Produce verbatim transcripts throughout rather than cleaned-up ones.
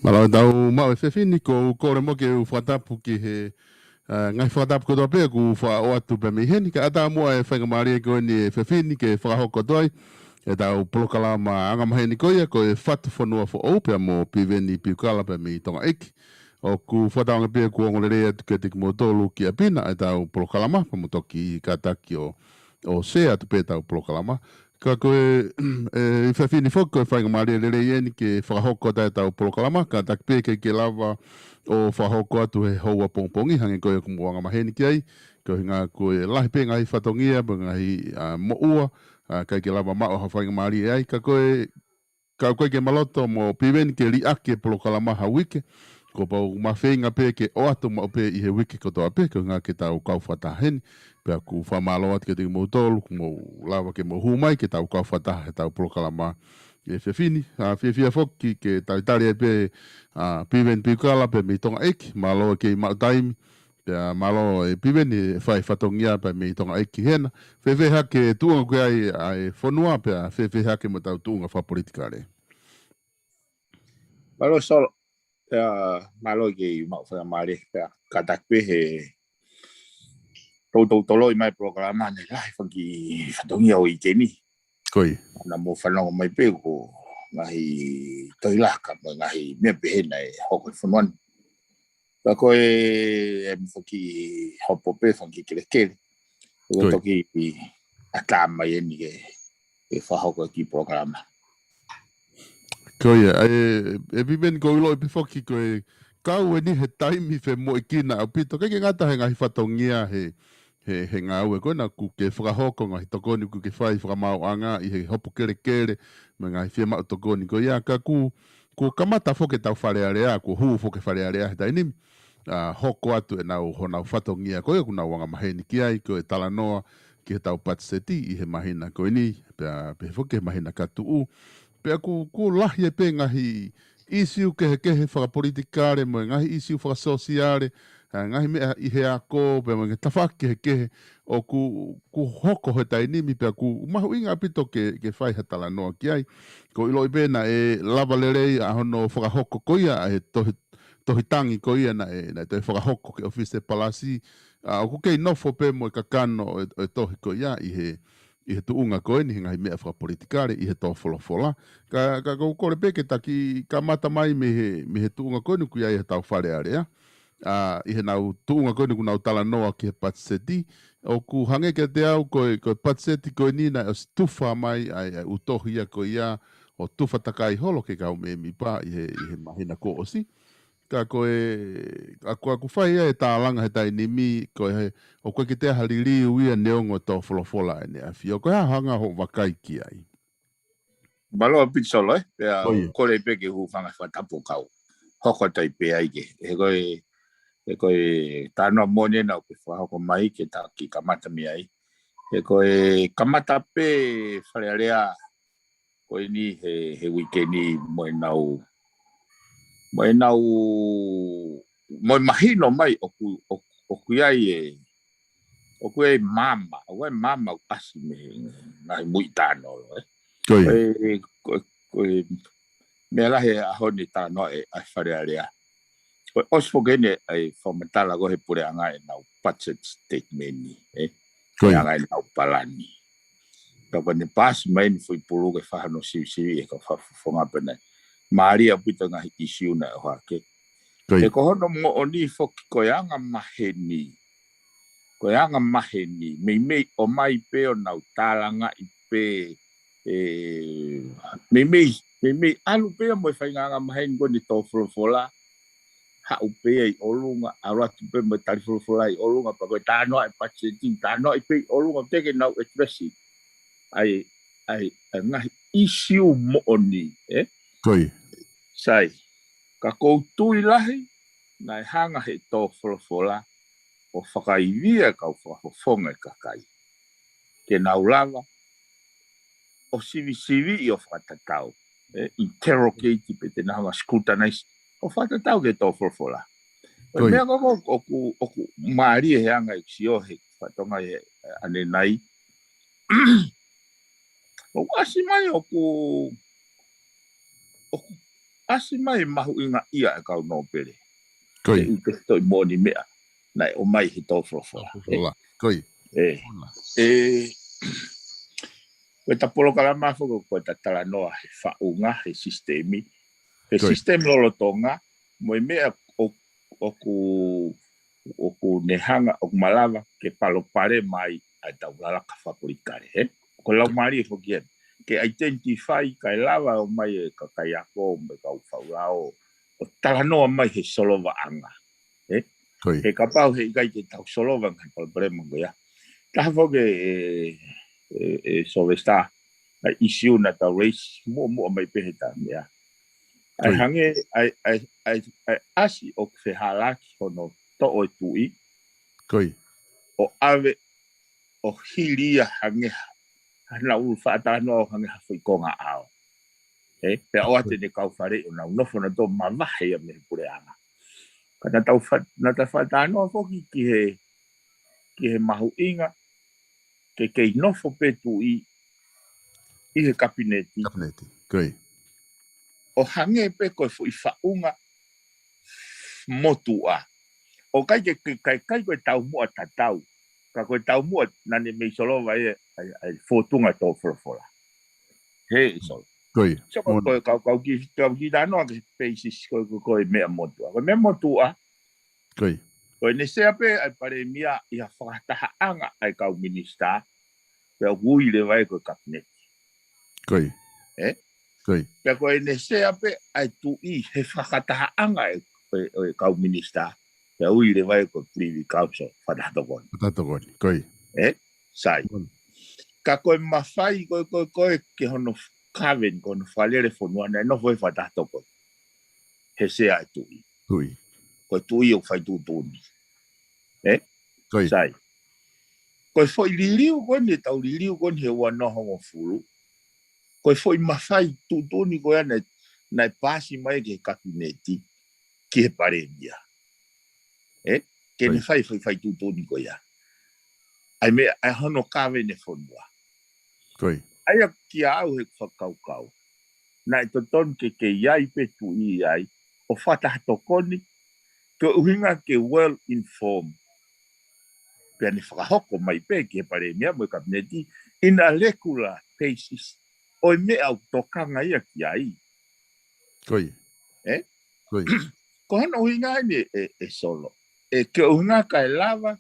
Mālō e tau maʻu e fefine, ko u kole mo ke u fakatapu ki he, ā, ngaahi fakatapu kotoa pē kuo fakaʻoatu pē mei heni, kae ʻatā muʻa e faingamālie ko eni e fefine ke fakahoko atu ai e tau polokalama angamaheni ko ia, ko e Fatu Fonua Foʻou pea mo Piveni Piukala pea mei Tonga ʻEiki. ʻOku fakatauange pē kuo ongo lelei atu kiate kimoutolu ki ʻapi na e tau polokalama, pea mo toki kātaki ʻo, ʻo share atu pē tau polokalama. Ka ko e, e, ʻi he fefine foki ko e faingamālie lelei eni ke fakahoko atu e tau polokalama, kātaki pē ʻikai ke lava ʻo fakahoko atu he houa pongipongi, hangē ko ia ʻoku mou angamaheni ki ai, ko e ʻuhinga ko e lahi pē ngaahi fatongia, pea ngaahi, ā, moʻua, ā, ʻikai ke lava maʻu ha faingamālie ai, ka ko e, ka ʻoku ʻikai ke ma loto mo Piveni ke liʻaki e polokalama ha uike, kuo pau ma feinga pē ke ʻoatu maʻu pē ʻi he uike kotoa pē, ko e ʻuhinga ke tau kau fakataha heni, pea ʻoku fakamālō atu kiate kimoutolu, kuo mou lava ke mou hū mai ke tau kau fakataha he tau polokalama e fefine, ā, fiefia foki ke talitali ai pē, ā, Piveni Piukala pea mei Tonga ʻEiki, mālō e kei maʻu taimi, pea mālō e Piveni e fai fatongia pea mei Tonga ʻEiki hena. Fēfē hake e tuʻunga ko ia ʻa e fonua pea fēfē hake mo e tau tuʻunga fakapolitikale? Mālō Solo, pea mālō e kei maʻu faingamālie, pea kātaki pē he toutou toloi mai polokalama naʻe lahi fanga kiʻi fatongia ʻo e uike ni. Ko ia. Naʻa mou fanongo mai pē ko e ngaahi tohi laka mo e ngaahi meʻa pehē naʻe hoko he fonua ni. Ka ko e, ʻe mou fanga kiʻi hopo pē fanga kiʻi kelekele. Ko ia. Ko e toki ʻatā mai eni ke, ke fakahoko e kiʻi polokalama. Ko ia, ʻe, ʻe Piveni, ʻoku ou ʻiloʻi pē foki ko e kau eni he taimi femoʻuekina ʻaupito. ʻIkai ke ngata he ngaahi fatongia he, he, he ngāue ko ena ʻoku ke fakahoko, ngaahi tokoni ʻoku ke fai fakamaauʻanga ʻi he hopo kelekele mo e ngaahi fiemaʻu tokoni ko ia, ka ʻoku, ʻoku kamata foki ʻetau Fale Alea, ʻoku hū foki e Fale Alea he taimi ni. ʻA, hoko atu ʻenau, honau fatongia ko ia ʻoku nau angamaheni ki ai, ko e talanoa ki heʻetau patiseti ʻi he māhina ko eni, pea, pea foki he māhina ka tuʻu. Pea ʻoku, ʻoku lahi ai pē ngaahi ʻīsiu kehekehe fakapolitikale mo e ngaahi ʻīsiu fakasōsiale, ʻa, ngaahi meʻa ʻi he ako, pea mo e ngaahi tafaʻaki kehekehe ʻoku, ʻoku hoko he taimi ni, pea ʻoku mahuʻinga ʻaupito ke, ke fai ha talanoa ki ai. ʻOku ou ʻiloʻi pē naʻe lava lelei ʻa hono fakahoko ko ia ʻa e tohi, tohi tangi ko ia naʻe, naʻe toe fakahoko ki he ʻōfisi ʻo e Palasi, ʻa, ʻoku kei nofo pē mo e kakano ʻo e, ʻo e tohi ko ia ʻi he, ʻi he tuʻunga ko eni he ngaahi meʻa fakapolitikale ʻi he tō folofola. Ka, ka ʻoku ou kole pē ke ta kiʻi kamata mai mei he, mei he tuʻunga ko eni ʻoku ʻi ai ʻetau Fale Alea. ʻA, ʻi heʻenau tuʻunga ko eni ʻoku nau talanoa ki he patiseti. ʻOku hangē kiate au ko e, ko e patiseti ko eni naʻe ʻosi tufa mai ai, ʻa e ʻū tohi ia ko ia ʻo tufa takai holo ki he kau mēmipa ʻi he, ʻi he māhina kuo ʻosi. Ka ko e, ʻa, ʻoku, ʻoku fai ai e tālanga he taimi ni, ko e he, ʻoku ʻikai ke toe ʻi ai ha liliu ia neongo e tō folofola ʻEne ʻAfio. Ko e hā hoʻo hanga hoʻo vakai ki ai? Mālō ʻaupito Solo, ē? Pea ko ia. Kole pē ke u hūfanga he fakatapu ʻo kau hoko atu ai pē ai ke. He ko e, he ko e talanoa moʻoni ena ʻoku ke fakahoko mai ke ta kiʻi kamata mei ai. He ko e kamata pē Fale Alea ko eni he, he uike ni mo ʻenau, mo ʻenau, mo e mahino mai ʻoku, ʻoku, ʻoku ʻi ai e, ʻoku ʻi ai e maama, ʻoku ʻi ai e maama ʻoku ʻasi mei he ngaahi muiʻi talanoa, ē? Ko ia. Ko e, ko e, ko e meʻa lahi he ʻaho ni talanoa ʻa e, ʻa e Fale Alea. Ko e ʻosi foki eni ʻa e fakamatala ko ē he puleʻanga ʻenau budget statement ni, ē? Ko ia. Puleʻanga ʻenau palani. Ka ko ʻene paasi mai eni foʻi pulu ke fai hano sivisiviʻi ʻe he kau fakafofonga pea naʻe mālie ʻaupito e ngaahi ʻīsiu naʻe ʻohake. Ko ia. He ko hono moʻoni foki ko e anga maheni. Ko e anga maheni. Meimei ʻomai pē ʻo nau tālangaʻi pē, ē, meimei, meimei ʻalu pē ia mo e faʻahinga anga maheni ko eni tō folofola. Haʻu pē ia ʻi ʻolunga, ʻalu atu pē mo e tali folofola ʻi ʻolunga, pea ko e talanoa e patiseti, talanoaʻi pē ʻi ʻolunga, teʻeki ke nau address ʻa e, ʻa e, ʻa e ngaahi ʻīsiu moʻoni, ē? Ko ia. Sai, ka ʻoku ou tui lahi, naʻe hanga he tō folofola ʻo fakaivia e kau fakafofonga e kakai. Ke nau lava ʻo sivisiviʻi ʻo fakatatau, ē, interrogate pe te nau hanga scrutinize ʻo fakatatau ki he tō folofola. Ko ia. Meʻa ko ē ʻoku, ʻoku mālie he anga ʻeku sio he fatongia ʻanenai. ʻOku ʻasi mai ʻoku, ʻoku ʻasi mai mahuʻinga ia e kau nōpele. Ko ia. He ʻoku ʻikai ke toe moʻoni meʻa naʻe ʻomai he tō folofola. Tō folofola. Ko ia. Ē. Ona. Ē, ko ʻeta polokalama foki ko ʻeta talanoa he faʻunga, he sisitemi. He sisitemi lolotonga, mo e meʻa ʻo, ʻoku, ʻoku ne hanga, ʻoku malava ke palopalema ai ʻa ʻetau lalaka fakapolitikale, ē? Ko e laumālie foki ē. Ke identify kae lava ʻo ʻomai e kakai ako mo e kau faʻu lao ʻo talanoa mai he solovaʻanga, ē? Ko ia. He kapau he ʻikai ke tau solova ngaahi palopalema ko ia. Taha foki ē, ē, ē Sylvester, ʻa e ʻīsiu naʻa tau raise muʻomuʻa mai pē he taimi ʻa. ʻA e hangē, ʻa e, ʻa e, ʻa e, ʻa e ʻasi ʻoku fehālaaki hono toʻo e tuʻi. Ko ia. ʻO ʻave ʻo hili ia hangē ha, hana ulu faʻa talanoa ʻo hangē ha foʻi konga ʻao. Ē, pea ʻoatu ʻene kau faleʻi ʻo nau nofo nautolu mavahe ia mei he puleʻanga. Ka naʻa tau fa-, naʻa tau faʻa talanoa foki ki he, ki he mahuʻinga, ke kei nofo pē tuʻi ʻi he kapineti. Kapineti, ko ia. ʻO hangē pē ko e foʻi faʻunga motuʻa. ʻOku ʻikai ke, ke, ʻikai, ʻikai ko e taumuʻa tatau. Ka ko e taumuʻa naʻa ne mei solova ʻa e, ʻa e, ʻa e fōtunga tō folofola. He ʻe solo. Ko ia. So ko, ko e kau, kau ki, kau ki tanoa ke peisisi ko, ko, ko e meʻa motuʻa. Ko e meʻa motuʻa. Ko ia. Ko ʻene sea pē ʻa e palēmia ʻi ha fakatahaʻanga ʻa e kau minisitā. Pea ui leva ia ko e kapineti. Ko ia. Ē? Ko ia. Pea ko ʻene sea pē ʻa e tuʻi he fakatahaʻanga ʻe, ʻe, ʻe kau minisitā. Pea ui leva ia ko e Privy Council, fakataha tokoni. Fakataha tokoni, ko ia. Ē? Sai. Ka ko e mafai, ko e, ko e, ko e, ke hono govern, ko hono fakalele fonua naʻe nofo he fakataha tokoni. He sea ʻa e tuʻi. Tuʻi. Ko e tuʻi ʻoku fai tuʻutuʻuni. Ē? Ko ia. Sai. Ko e foʻi liliu ko eni, tau liliu ko eni he ua noa hongofulu. Ko e foʻi mafai tuʻutuʻuni ko ia naʻe, naʻe paasi mai ki he kapineti, ki he palēmia. Ē? Ke ne fai, fai, fai tuʻutuʻuni ko ia. ʻA e meʻa, ʻa e hono govern e fonua. Ko ia. ʻA ia kia au he fakakaukau. Naʻe totonu ke, ke ʻi ai pē tuʻi ai, ʻo fakataha tokoni, ko e ʻuhinga ke well informed. Pea ne fakahoko mai pē ki he palēmia mo e kapineti, in a regular basis, ʻo e meʻa ʻoku tokanga ia ki ai. Ko ia. Ē? Ko ia. Ko hono ʻuhinga eni ʻe, ʻe solo. ʻE ke ʻuhinga kae lava,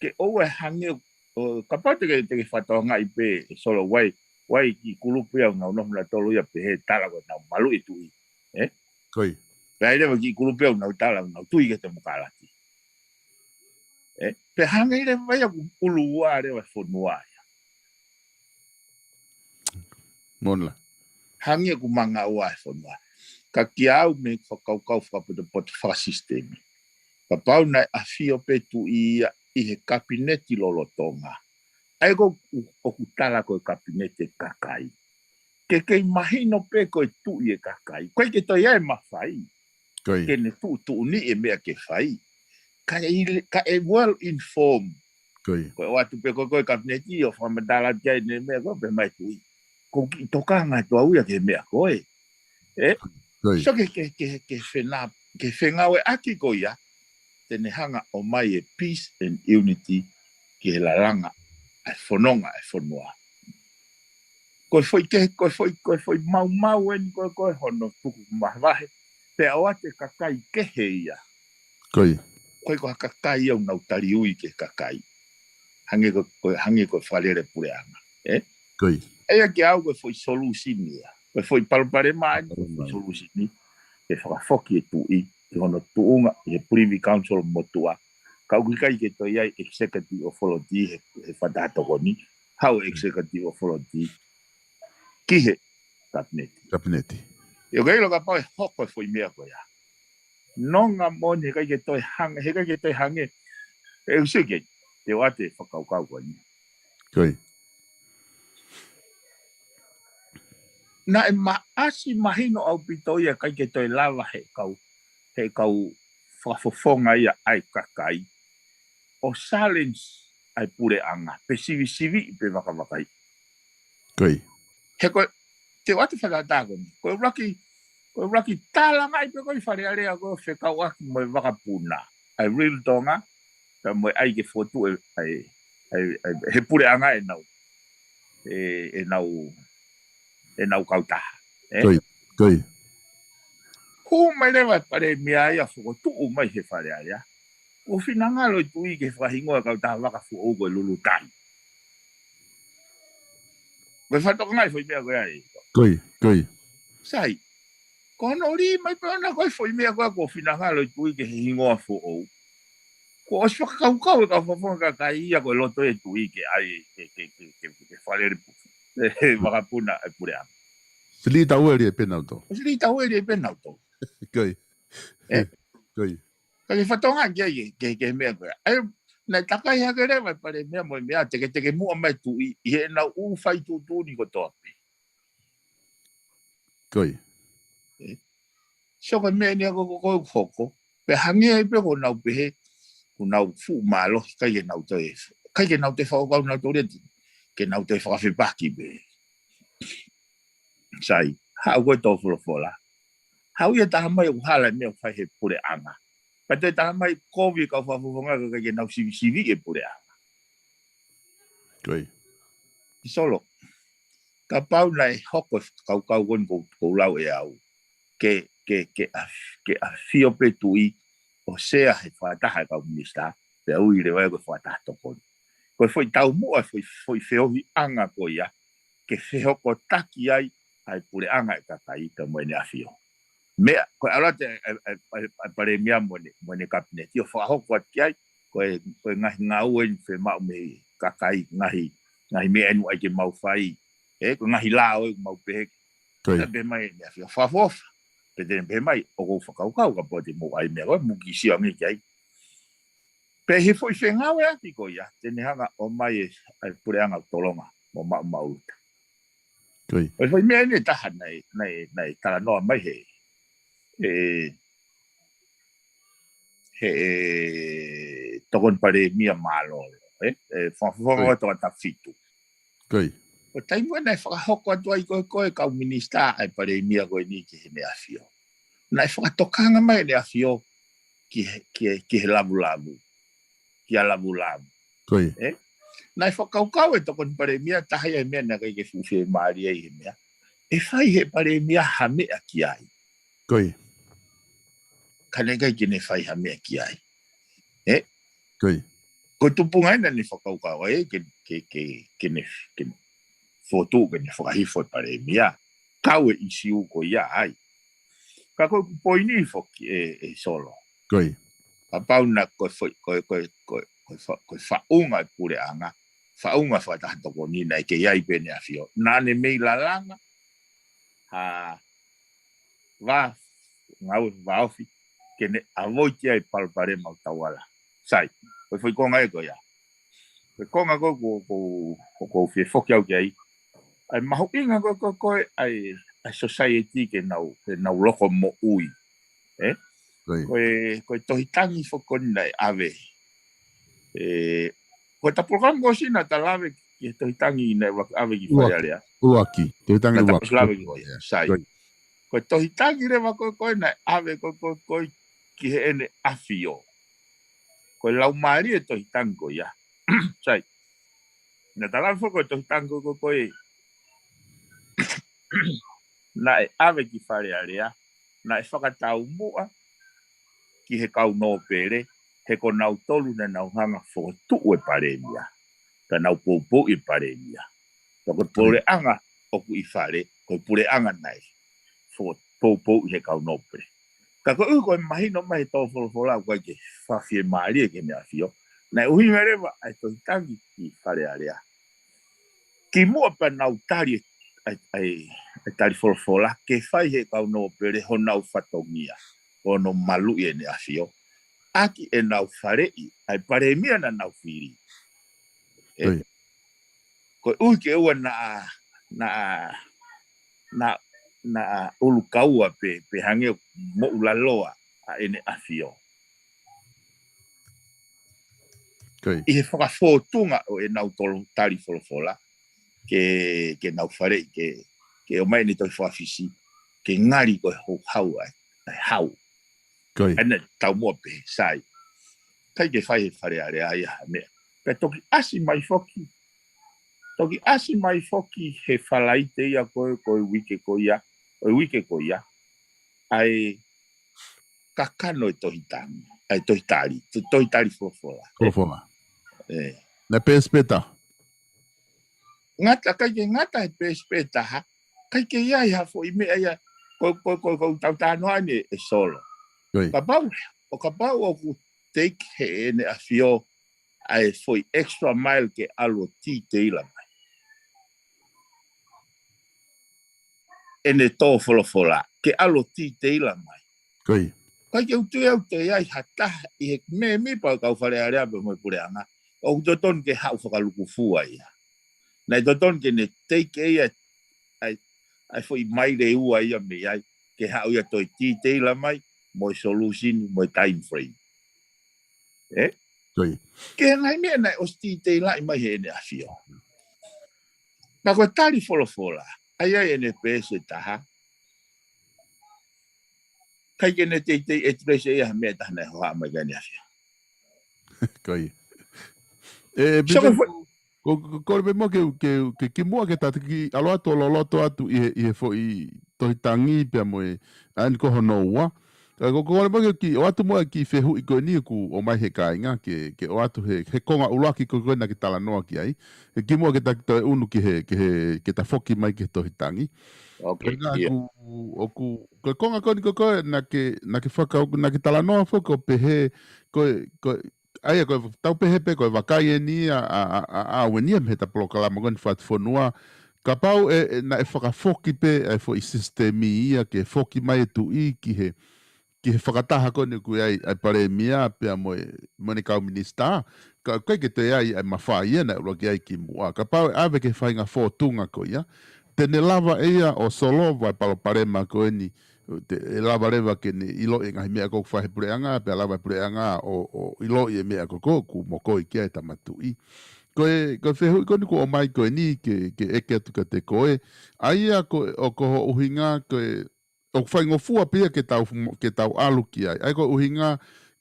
ke ʻoua ʻe hangē, ʻo, kapau te ke, te ke fakatokangaʻi pē ʻe solo ʻoku ʻi ai, ʻoku ʻi ai e kiʻi kulupu ia ʻoku nau nofo nautolu ia pehē tala ko ʻenau maluʻi e tuʻi. Ē? Ko ia. Pea ʻi ai leva e kiʻi kulupu ia ʻoku nau tala ʻoku nau tui ki he temokalati. Ē? Pea hangē leva ia ʻoku ʻuluua leva e fonua ia. Mola. Hangē ʻoku mangaʻua e fonua. Ka kia au mei he fakakaukau fakapotopoto fakasisitemi. Kapau naʻe ʻafio pē tuʻi ia ʻi he kapineti lolotonga. ʻA ia ko ʻoku, ʻoku tala ko e kapineti e kakai. Ke kei mahino pē ko e tuʻi e kakai. Ko e ke toe ʻi ai e mafai. Ko ia. Ke ne tuʻutuʻuni e meʻa ke fai. Ka e, ka e well informed. Ko ia. Ko e ʻoatu pē ko, ko e kapineti ʻo fakamatala ki ai ʻene meʻa ko pē mai tuʻi. Ko ki tokanga atu au ia ki he meʻa ko ē. Ē? Ko ia. So ke, ke, ke, ke fena-, ke fengāueʻaki ko ia. Te ne hanga ʻo mai e peace and unity ki he lalanga ʻa e fononga ʻa e fonua. Ko e foʻi ke, ko e foʻi, ko e foʻi maumau eni ko e, ko e hono tuku mavahe. Pea ʻoatu e kakai kehe ia. Ko ia. Ko e ko ha kakai ia ʻoku nau taliui ki he kakai. Hangē ko, ko, hangē ko e fakalele puleʻanga. Ē? Ko ia. ʻA ia kia au ko e foʻi solusini ia. Ko e foʻi palopalema eni, ko e foʻi solusini. Ke fakafoki e tuʻi, ki hono tuʻunga, ʻi he Privy Council motuʻa. Ka ʻoku ʻikai ke toe ʻi ai executive authority he, he fakataha tokoni. Haʻu e executive authority ki he kapineti. Kapineti. ʻIo ke ʻilo kapau ʻe hoko e foʻi meʻa ko ia. Nonga moʻoni he ʻikai ke toe hangē, he ʻikai ke toe hangē. ʻE usi ke, te ʻoatu e fakakaukau ko eni. Ko ia. Naʻe maʻasi mahino ʻaupito ia ʻikai ke toe lava he kau, he kau fakafofonga ia ʻa e kakai. ʻO challenge ʻa e puleʻanga, pe sivisiviʻi pe vakavakaiʻi. Ko ia. He ko e, te ʻoatu e fakatātā ko eni. Ko e ʻuluaki, ko e ʻuluaki talangaʻi pē ko e Fale Alea ko e fekauʻaki mo e vakapuna. ʻA e Real Tonga, ka mo e ʻai ke fotu e, ʻa e, ʻa e, ʻa e, he puleʻanga ʻenau. ʻE, ʻenau, ʻenau kautaha. Ē? Ko ia, ko ia. Hū mai leva e palēmia ia fokotuʻu mai he Fale Alea. Ko e finangalo e tuʻi ke fakahingoa e kautaha vaka foʻou ko e Lulutai. Ko e fakatokangaʻi foʻi meʻa ko ia ē. Ko ia, ko ia. Sai. Ko hono lī mai pē ʻona ko e foʻi meʻa ko ia ko e finangalo e tuʻi ke he hingoa foʻou. Ko e ʻosi fakakaukau e kau fakafofonga kakai ia ko e loto e tuʻi ke ʻai ke, ke, ke, ke, ke fakalele pu-, e, he vakapuna e puleʻanga. Silī taueli e penalto. Silī taueli e penalto. Ko ia. Ē? Ko ia. Ka ke fakatokangaʻi ke, ke, ke meʻa ko ia. ʻA ia, naʻe takai hake leva e palēmia mo e meʻa, teke, teke muʻa mai tuʻi, ʻi heʻenau ʻū fai tuʻutuʻuni kotoa pē. Ko ia. Ē? So ko e meʻa eni ko, ko, ko, ko hoko. Pea hangē ai pē ko ʻenau pehē, ko ʻenau fuʻu mālohi, ʻikai ke nau toe, ʻikai ke nau toe fakakaukau nau toe leti. Ke nau toe fakafepaki pē. Sai, haʻu ko e tō folofola. Haʻu ia taha mai ʻoku hala e meʻa ʻoku fai he puleʻanga. Pea toe taha mai kovi e kau fakafofonga ka ʻikai ke nau sivisiviʻi e puleʻanga. Ko ia. Solo, kapau naʻe hoko e fakakaukau ko eni ʻoku ou lau ʻe au, ke, ke, ke, ʻaf, ke ʻafio pē tuʻi ʻo sea he fakataha e kau minisitā, pea ui leva ia ko e fakataha tokoni. Ko e foʻi taumuʻa, foʻi, foʻi feohiʻanga ko ia, ke fehokotaki ai ʻa e puleʻanga e kakai ka mo ʻEne ʻAfio. Meʻa, ko e ʻalu atu e, e, e, e, e palēmia mo ʻene, mo ʻene kapineti ʻo fakahoko atu ki ai, ko e, ko e ngaahi ngāue eni fiemaʻu mei he kakai, ngaahi, ngaahi meʻa eni ʻoku ʻai ke mau fai, ē, ko e ngaahi lao ʻoku mau pehē. Ko ia. Pea pehē mai ʻEne ʻAfio, fakaʻofoʻofa. Pea te ne pehē mai, ʻoku ou fakakaukau kapau te mou ʻai meʻa ko ē, mou kiʻi sio ange ki ai. Pea ʻi he foʻi fengāueʻaki ko ia, te ne hanga ʻo ʻomai e, ʻa e puleʻanga ʻoku tolonga mo maʻumaʻuluta. Ko ia. Ko e foʻi meʻa eni ʻe taha naʻe, naʻe, naʻe talanoa mai he, ʻe, he, ʻe, tokoni palēmia mālōlō, ē? ʻE, fa-, fa-, Ko ia. Fa-, tokoni taha fitu. Ko ia. Ko e taimi ko ē naʻe fakahoko atu ai ko ē, ko e kau minisitā ʻa e palēmia ko eni ki heʻene ʻafio, naʻe fakatokanga mai ʻEne ʻAfio ki he, ki he, ki he lavulavu, kia lavulavu. Ko ia. Ē? Naʻe fakakaukau e tokoni palēmia, taha ia e meʻa naʻe ʻikai ke fuʻu fiemālie ai he meʻa, ʻe fai he palēmia ha meʻa ki ai. Ko ia. Ka naʻe ʻikai ke ne fai ha meʻa ki ai. Ē? Ko ia. Ko e tupuʻanga ia naʻa ne fakakaukau ai ke, ke, ke, ke ne, ke ne fotu, ke ne fakahifo e palēmia. Kau e ʻīsiu ko ia ai. Ka ko e poini foki ē, ē Solo. Ko ia. Kapau naʻe ko e foʻi, ko e, ko e, ko e, ko e fa-, ko e faʻunga e puleʻanga, faʻunga fakataha tokoni naʻe kei ʻi ai pē ʻEne ʻAfio, naʻa ne mei lalanga ha vā, ngāue vāofi, ke ne ʻavoiti ai e palopalema ʻoku tau ala. Sai, ko e foʻi konga ē ko ia. Ko e konga ko ē ʻoku, ʻoku, ʻoku ou fie foki au ki ai. ʻA e mahuʻinga ko ē, ko ē, ko ē, ʻa e, ʻa e society ke nau, ke nau loko moʻui. Ē? Ko ia. Ko e, ko e tohi tangi foki ko eni naʻe ʻave. Ē, ko e ta polokalama kuo ʻosi naʻa ta lave ki he tohi tangi naʻe ʻuluaki ʻave ki Fale Alea. ʻUluaki, ʻuluaki. Tohi tangi ʻuluaki. Naʻa ta kuo ʻosi lave ki ai. Sai. Ko ia. Ko e tohi tangi leva ko ē, ko ē naʻe ʻave ko ē, ko ē, ko ē ki heʻene ʻAfio. Ko e laumālie e tohi tangi ko ia. Sai. Naʻa ta lave foki ko e tohi tangi ko ē, ko ē, ko ē naʻe ʻave ki Fale Alea, naʻe fakataumuʻa ki he kau nōpele, he ko nautolu naʻa nau hanga ʻo fokotuʻu e palēmia, ka nau poupouʻi e palēmia. Ka ko e Ko ia. puleʻanga ʻoku ʻi fale, ko e puleʻanga naʻe fo-, poupouʻi he kau nōpele. Ka koeʻuhi ko e mahino mai he tō folofola ʻoku ʻikai ke fakafiemālie ki heʻene ʻAfio, naʻe ʻuhinga leva ʻa e tohi tangi ki Fale Alea. Kimuʻa pea nau tali ʻa e, ʻa e, ʻa e tali folofola, ke fai he kau nōpele honau fatongia, hono maluʻi ʻEne ʻAfio, ʻaki ʻenau faleʻi ʻa e palēmia naʻa nau fili. Ē? Ko ia. Koeʻuhi ke ʻoua naʻa, naʻa, naʻa, naʻa ʻulukaua pē, pe hangē ʻoku moʻulaloa ʻa ʻEne ʻAfio. Ko ia. ʻI he fakafōtunga ʻo ʻenau tolu tali folofola, ke, ke nau faleʻi, ke, ke ʻomai ʻene tohi fakafisi, ke ngali ko e houhau ʻa e, ʻa e hau. Ko ia. ʻA ia naʻe taumuʻa pē, sai. ʻIkai ke fai he Fale Alea ia ha meʻa. Pea toki ʻasi mai foki. Toki ʻasi mai foki he Falaite ia ko ē, ko e uike ko ia, ko e uike ko ia. ʻA e kakano e tohi tangi, ʻa e tohi tali, to-, tohi tali folofola. Folofola. Ē. Naʻe peesi pē taha. Ngata, ʻikai ke ngata he peesi pē taha, ʻikai ke ʻi ai ha foʻi meʻa ia, ko, ko, ko, ko tau talanoa ni ē Solo. Ko ia. Kapau, ʻo kapau ʻoku take heʻene ʻAfio ʻa e foʻi extra mile ke ʻalu ʻo titeila mai ʻene tō folofola, ke ʻalu ʻo titeila mai. Ko ia. ʻIkai ke u tui au te ʻi ai ha taha ʻi he mēmipa ʻo e kau Fale Alea pea mo e puleʻanga ʻoku totonu ke haʻu fakalūkufua ia. Naʻe totonu ke ne take ʻe ia ʻa e, ʻa e foʻi maile ʻe ua ia mei ai, ke haʻu ia ʻo toe titeila mai, mo e solution, mo e time frame. Ē? Ko ia. Ki he ngaahi meʻa naʻe ʻosi titeilaʻi mai heʻene ʻAfio. Ka ko e tali folofola, ʻa ia ʻene peesi ʻe taha, ʻikai ke ne teitei address ʻe ia ha meʻa ʻe taha naʻe hohaʻa mai ki heʻene ʻAfio. Ko ia. Ē, So, Pita, ko e fo-, Ko, ko, ko le mo ke, ke, ke kimuʻa ke ta kiʻi ʻalu atu ʻo loloto atu ʻi he, ʻi he foʻi tohi tangi pea mo e, ʻa eni ko hono ua. Ka ko, ko le mo ke kiʻi ʻoatu mo e kiʻi fehuʻi ko eni ʻoku ʻomai he kāinga ke, ke ʻoatu he, he konga ʻuluaki ko, ko ē naʻa ke talanoa ki ai. He kimuʻa ke ta toe ʻunu ki he, ki he, ke ta foki mai ki he tohi tangi. Ok, Pea ia. ʻoku, ʻoku, ko e konga ko eni ko, ko ē naʻa ke, naʻa ke fakau-, naʻa ke talanoa foki ʻo pehē, ko e, ko e, ʻa ia ko e tau pehē pē ko e vakai eni ia ʻa, ʻa, ʻa, ʻa Ueni ia mei heʻeta polokalama ko eni Fatufonua. Kapau ʻe, ʻe, naʻe fakafoki pē ʻa e foʻi sisitemi ia ke foki mai e tuʻi ki he, ki he fakataha ko eni ʻoku ʻi ai ʻa e palēmia pea mo e, mo ʻene kau minisitā. Ka, ʻoku ʻikai ke toe ʻi ai ʻa e mafai ia naʻe ʻuluaki ʻi ai kimuʻa. Kapau ʻe ʻave ki he faʻahinga fōtunga ko ia, te ne lava ʻe ia ʻo solova e palopalema ko eni, te, ʻe lava leva ke ne ʻiloʻi e ngaahi meʻa ko ē ʻoku fai he puleʻanga, pea lava e puleʻanga ʻo, ʻo ʻiloʻi e meʻa ko ē ʻoku mokoi ki ai e tama tuʻi. Ko e, ko e fehuʻi ko eni ʻoku ʻomai ko eni ke, ke ʻeke atu kiate koe. ʻA ia ko, ʻoku ko hoʻo ʻuhinga ko e, ʻoku faingofua pē ia ke tau, ke tau ʻalu ki ai. ʻA ia ko e ʻuhinga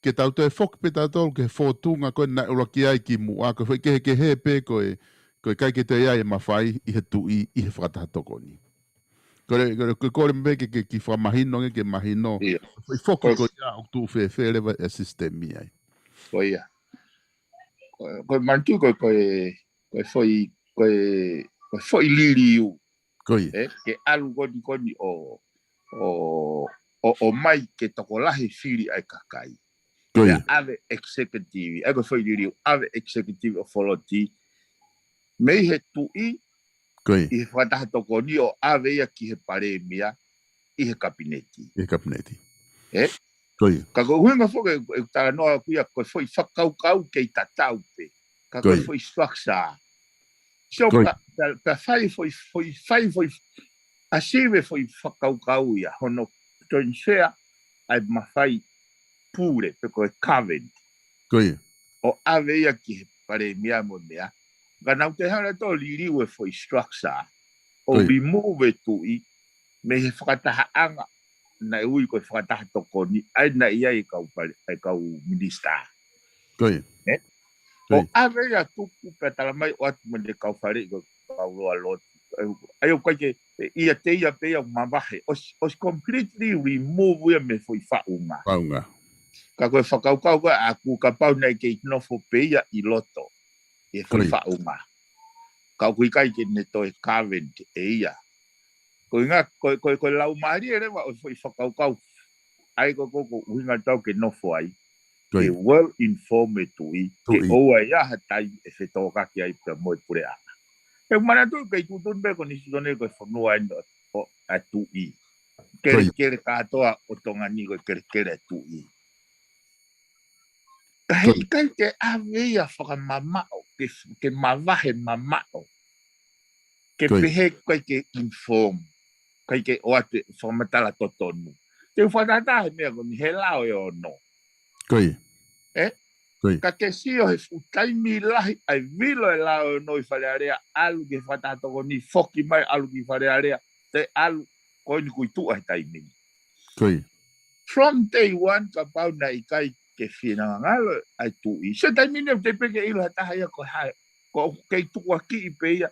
ke tau toe foki pē tautolu ki he fōtunga ko ē naʻe ʻuluaki ʻi ai kimuʻa, ko e foʻi kehekehe pē ko e, ko e ʻikai ke toe ʻi ai e mafai ʻi he tuʻi ʻi he fakataha tokoni. Ko le, ko le, ko le, ko le meʻa ke, ke kiʻi fakamahino ange ke mahino. Ia. Foʻi foki Ko- ko ia ʻoku tuʻu fēfē leva e sisitemi ai. Ko ia. Ko, ko e manatu ko, ko e, ko e foʻi, ko e, ko e foʻi liliu. Ko ia. ʻE, ke ʻalu ko eni ko eni ʻo, ʻo, ʻo, ʻomai ke tokolahi fili ʻa e kakai. Ko Ia ia. ʻave executive, ʻa ia ko e foʻi liliu, ʻave executive authority mei he tuʻi Ko ia. ʻi he fakataha tokoni ʻo ʻave ia ki he palēmia ʻi he kapineti. ʻI he kapineti. ʻE? Ko ia. Ka ko e ʻuhinga foki ʻeku talanoa ʻaku ia ko e foʻi fakakaukau kei tatau pē. Ka ko e Ko ia. foʻi structure. So, Ko ia. ka, ka, ka fai foʻi, foʻi, fai foʻi, ʻasi e foʻi fakakaukau ia, hono transfer ʻa e mafai pule, pe ko e government. Ko ia. ʻO ʻave ia ki he palēmia mo e meʻa. Ka naʻa ku toe hanga atu ʻo liliu e foʻi structure. ʻO Ko ia. remove e tuʻi, mei he fakatahaʻanga, naʻe ui ko e fakataha tokoni, ʻa ia naʻe ʻi ai e kau pale, e kau minisitā. Ko ia. ʻE? Ko ʻO ia. ʻave ia tuku pea tala mai ʻoatu mo e kau fale ko e kau loa lotu. ʻA ia ʻoku ʻikai ke, ʻe, ʻiate ia pē ia ʻoku mavahe. ʻOsi, ʻosi completely remove ia mei he foʻi faʻunga. Faʻunga. Ka ko e fakakaukau ko ē ʻaku kapau naʻe kei nofo pē ia ʻi loto. ʻI he Ko foʻi ia. faʻunga. Ka ʻoku ʻikai ke ne toe government ʻe ia. Ko e ʻuhinga, ko, ko, ko e laumālie leva ʻo e foʻi fakakaukau. ʻA ia ko, ko, ko e ʻuhinga tau ke nofo ai. Ko Ke ia. well inform e tuʻi. Ke Tuʻi. ʻoua ʻe ʻi ai ha taimi ʻe fetōkaki ai pea mo e puleʻanga. ʻE manatu kei tuʻutuʻuni pē ko Nisitone ko e fonua eni ʻo, ʻo, ʻa e tuʻi. Kele, Ko ia. kele kātoa ʻo Tonga ni ko e kele, kele ʻa e tuʻi. Ka he Ko ia. ʻikai ke ʻave ia fakamamaʻo, ke, ke mavahe mamaʻo. Ke Ko ia. Pehē ʻikai ke inform, ʻikai ke ʻoatu e fakamatala totonu. Te u fakatahataha he meʻa ko eni he lao ʻe ono. Ko ia. ʻE? Ko ia. Ka ke sio he fuʻu taimi lahi ʻa e vilo e lao ʻe ono ʻi Fale Alea, ʻalu ki he fakataha tokoni, foki mai ʻalu ki Fale Alea, toe ʻalu ko eni kuo tuʻu he taimi ni. Ko ia. From day one, kapau naʻe ʻikai ke finangalo ʻa e tuʻi. Sio taimi ni ʻoku teʻeki pē ke ʻilo ha taha ia ko hai. Ko ʻoku kei tukuakiʻi pē ia.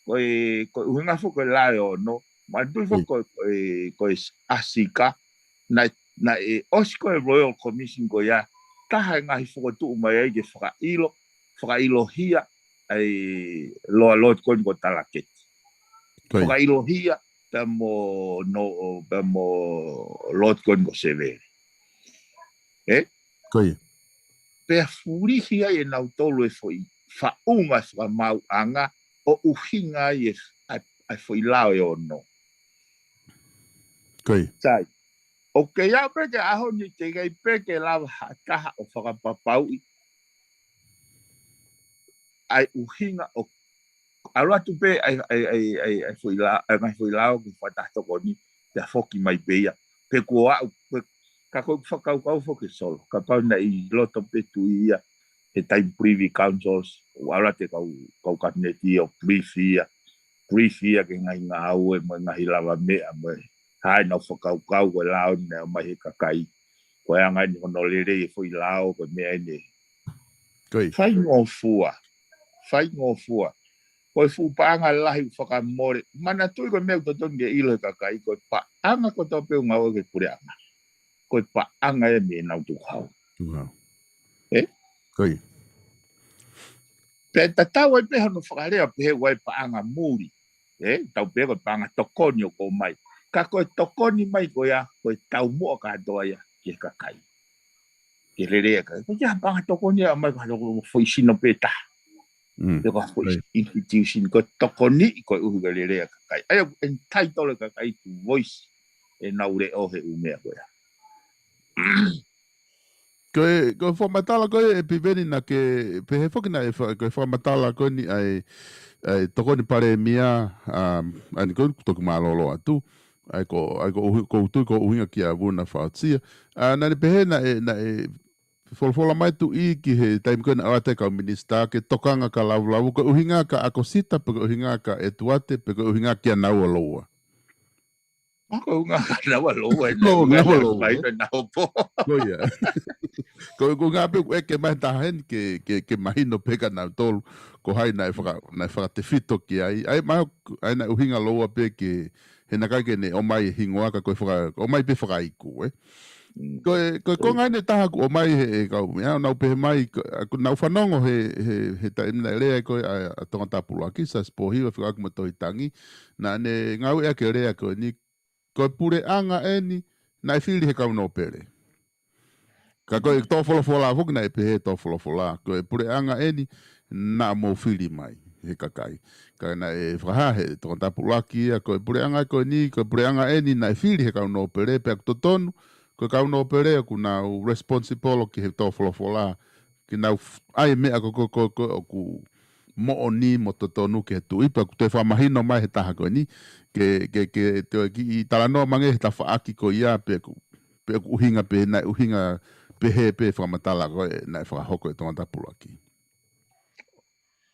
Ko e, ko e ʻuhinga foki ko e lao ʻe ono. Manatuʻi foki Mm. ko e, ko e, ko e ʻAsika. Naʻe, naʻe ʻosi ko e Royal Commission ko ia. Taha e ngaahi fokotuʻu mai ai ke fakaʻilo, fakaʻilohia ʻa e loa lotu ko eni ko Talaketi. Ko ia. Fakaʻilohia pea mo, no, pea mo lotu ko eni ko Sevele. ʻE? Ko ia. Pea fulihi ai ʻe nautolu e foʻi faʻunga fakamaauʻanga ʻo ʻuhinga ai e, ʻa e, ʻa e foʻi lao ʻe ono. Ko ia. Sai. ʻOku kei aʻu pē ki he ʻaho ni teʻeki ai pē ke lava ha taha ʻo fakapapauʻi ʻa e ʻuhinga ʻo ʻalu atu pē ʻa e, ʻa e, ʻa e, ʻa e, ʻa e foʻi lao, ʻa e ngaahi foʻi lao ki he fakataha tokoni, pea foki mai pē ia. Pe kuo aʻu, pe, ka ko e fakakaukau foki Solo. Kapau naʻe ʻi loto pē tuʻi ia, he taimi Privy Councils, ʻo ʻalu atu e kau, kau kapineti ʻo brief ia, brief ia ki he ngaahi ngāue mo e ngaahi lavameʻa mo e hā ʻenau fakakaukau ko e lao naʻe ʻomai he kakai. Ko e anga eni hono lelei e foʻi lao, ko e meʻa eni. Ko ia. Faingofua. faingofua. Ko e fuʻu paʻanga lahi ʻoku fakamole. Manatuʻi ko e meʻa ʻoku totonu ke ʻilo ʻe he kakai, ko e paʻanga kotoa pē ʻoku ngāueʻaki ʻe he puleʻanga, ko e paʻanga ia mei heʻenau tukuhau. Tukuhau. Ē? Ko ia. Pea tatau ai pē hono fakalea pehē ʻoku ʻi ai e paʻanga muli. Ē? Tau pehē ko e paʻanga tokoni ʻoku ʻomai. Ka ko e tokoni mai ko ia, ko e taumuʻa kātoa ia ki he kakai. Ke lelei ʻa e kakai. Ko e paʻanga tokoni ia mai ka toko foʻi sino pē taha. Mm. Pe ko ha foʻi, right, institution, ko e tokoni koeʻuhi ko e lelei ʻa e kakai. ʻA ia ʻoku entitled e kakai to voice ʻenau leʻo he ʻū meʻa ko ia. Ko e, ko e fakamatala ko ē ʻe Piveni naʻa ke pehē foki naʻe fa-, ko e fakamatala ko eni ʻa e, ʻa e Tokoni Palēmia, um, ʻa eni ko e toki mālōlō atu. ʻA e ko, ʻa e ko ʻuhi-, ko u tui ko e ʻuhinga kia Vuna Faotia. ʻA, naʻa ne pehē naʻe, naʻe folofola mai e Tuʻi ki he taimi ko ē naʻe ʻoatu e kau minisitā ke tokanga kia Lavulavu, ko e ʻuhinga kia ʻAkosita, pe ko e ʻuhinga kia ʻEtuate, pe ko e ʻuhinga kia Naualoua. Ma ko e ʻuhinga kia Naualoua, ʻe Lo, Naualoua, Naualoua, mai ē? Ko e Naualoua. Ko ia. Ko e ʻuhinga pē ʻoku ʻeke mai taha heni ke, ke, ke mahino pē kia nautolu ko hai naʻe faka-, naʻe fakatefito ki ai. ʻA ia ma, ʻa ia naʻe ʻuhinga Loua pē ke, he naʻe ʻikai ke ne ʻomai e hingoa ka ko e faka-, ʻomai pē fakaiku, ē? Mm. Ko e, ko e, ko e konga eni ʻe taha ʻoku ʻomai he, he kau meʻa, ʻo nau pehē mai, ko, ʻoku nau fanongo he, he, he taimi naʻe lea ko ē ʻa, ʻa Tongatapu ʻUluaki, Siaosi Pōhiva, fekauʻaki mo Tohi Tangi, naʻa ne ngāueʻaki e lea ko eni, ko e puleʻanga eni naʻe fili he kau nōpele. Ka ko e tō folofola foki naʻe pehē tō folofola, ko e puleʻanga eni naʻa mou fili mai he kakai. Ka naʻe fakahā he Tongatapu ʻUluaki ia, ko e puleʻanga ko eni, ko e puleʻanga eni naʻe fili he kau nōpele, pea ʻoku totonu, ko e kau nōpele ʻoku nau responsible ki he tō folofola, ke nau f-, ʻai e meʻa ko, ko, ko, ko ʻoku moʻoni mo totonu ki he Tuʻi, pea ʻoku toe fakamahino mai he taha ko eni, ke, ke, ke toe kiʻi talanoa mai ange he tafaʻaki ko ia, pe ʻoku, pe ʻoku ʻuhinga pē, naʻe ʻuhinga pehē pē fakamatala ko ē naʻe fakahoko ʻe Tongatapu ʻUluaki.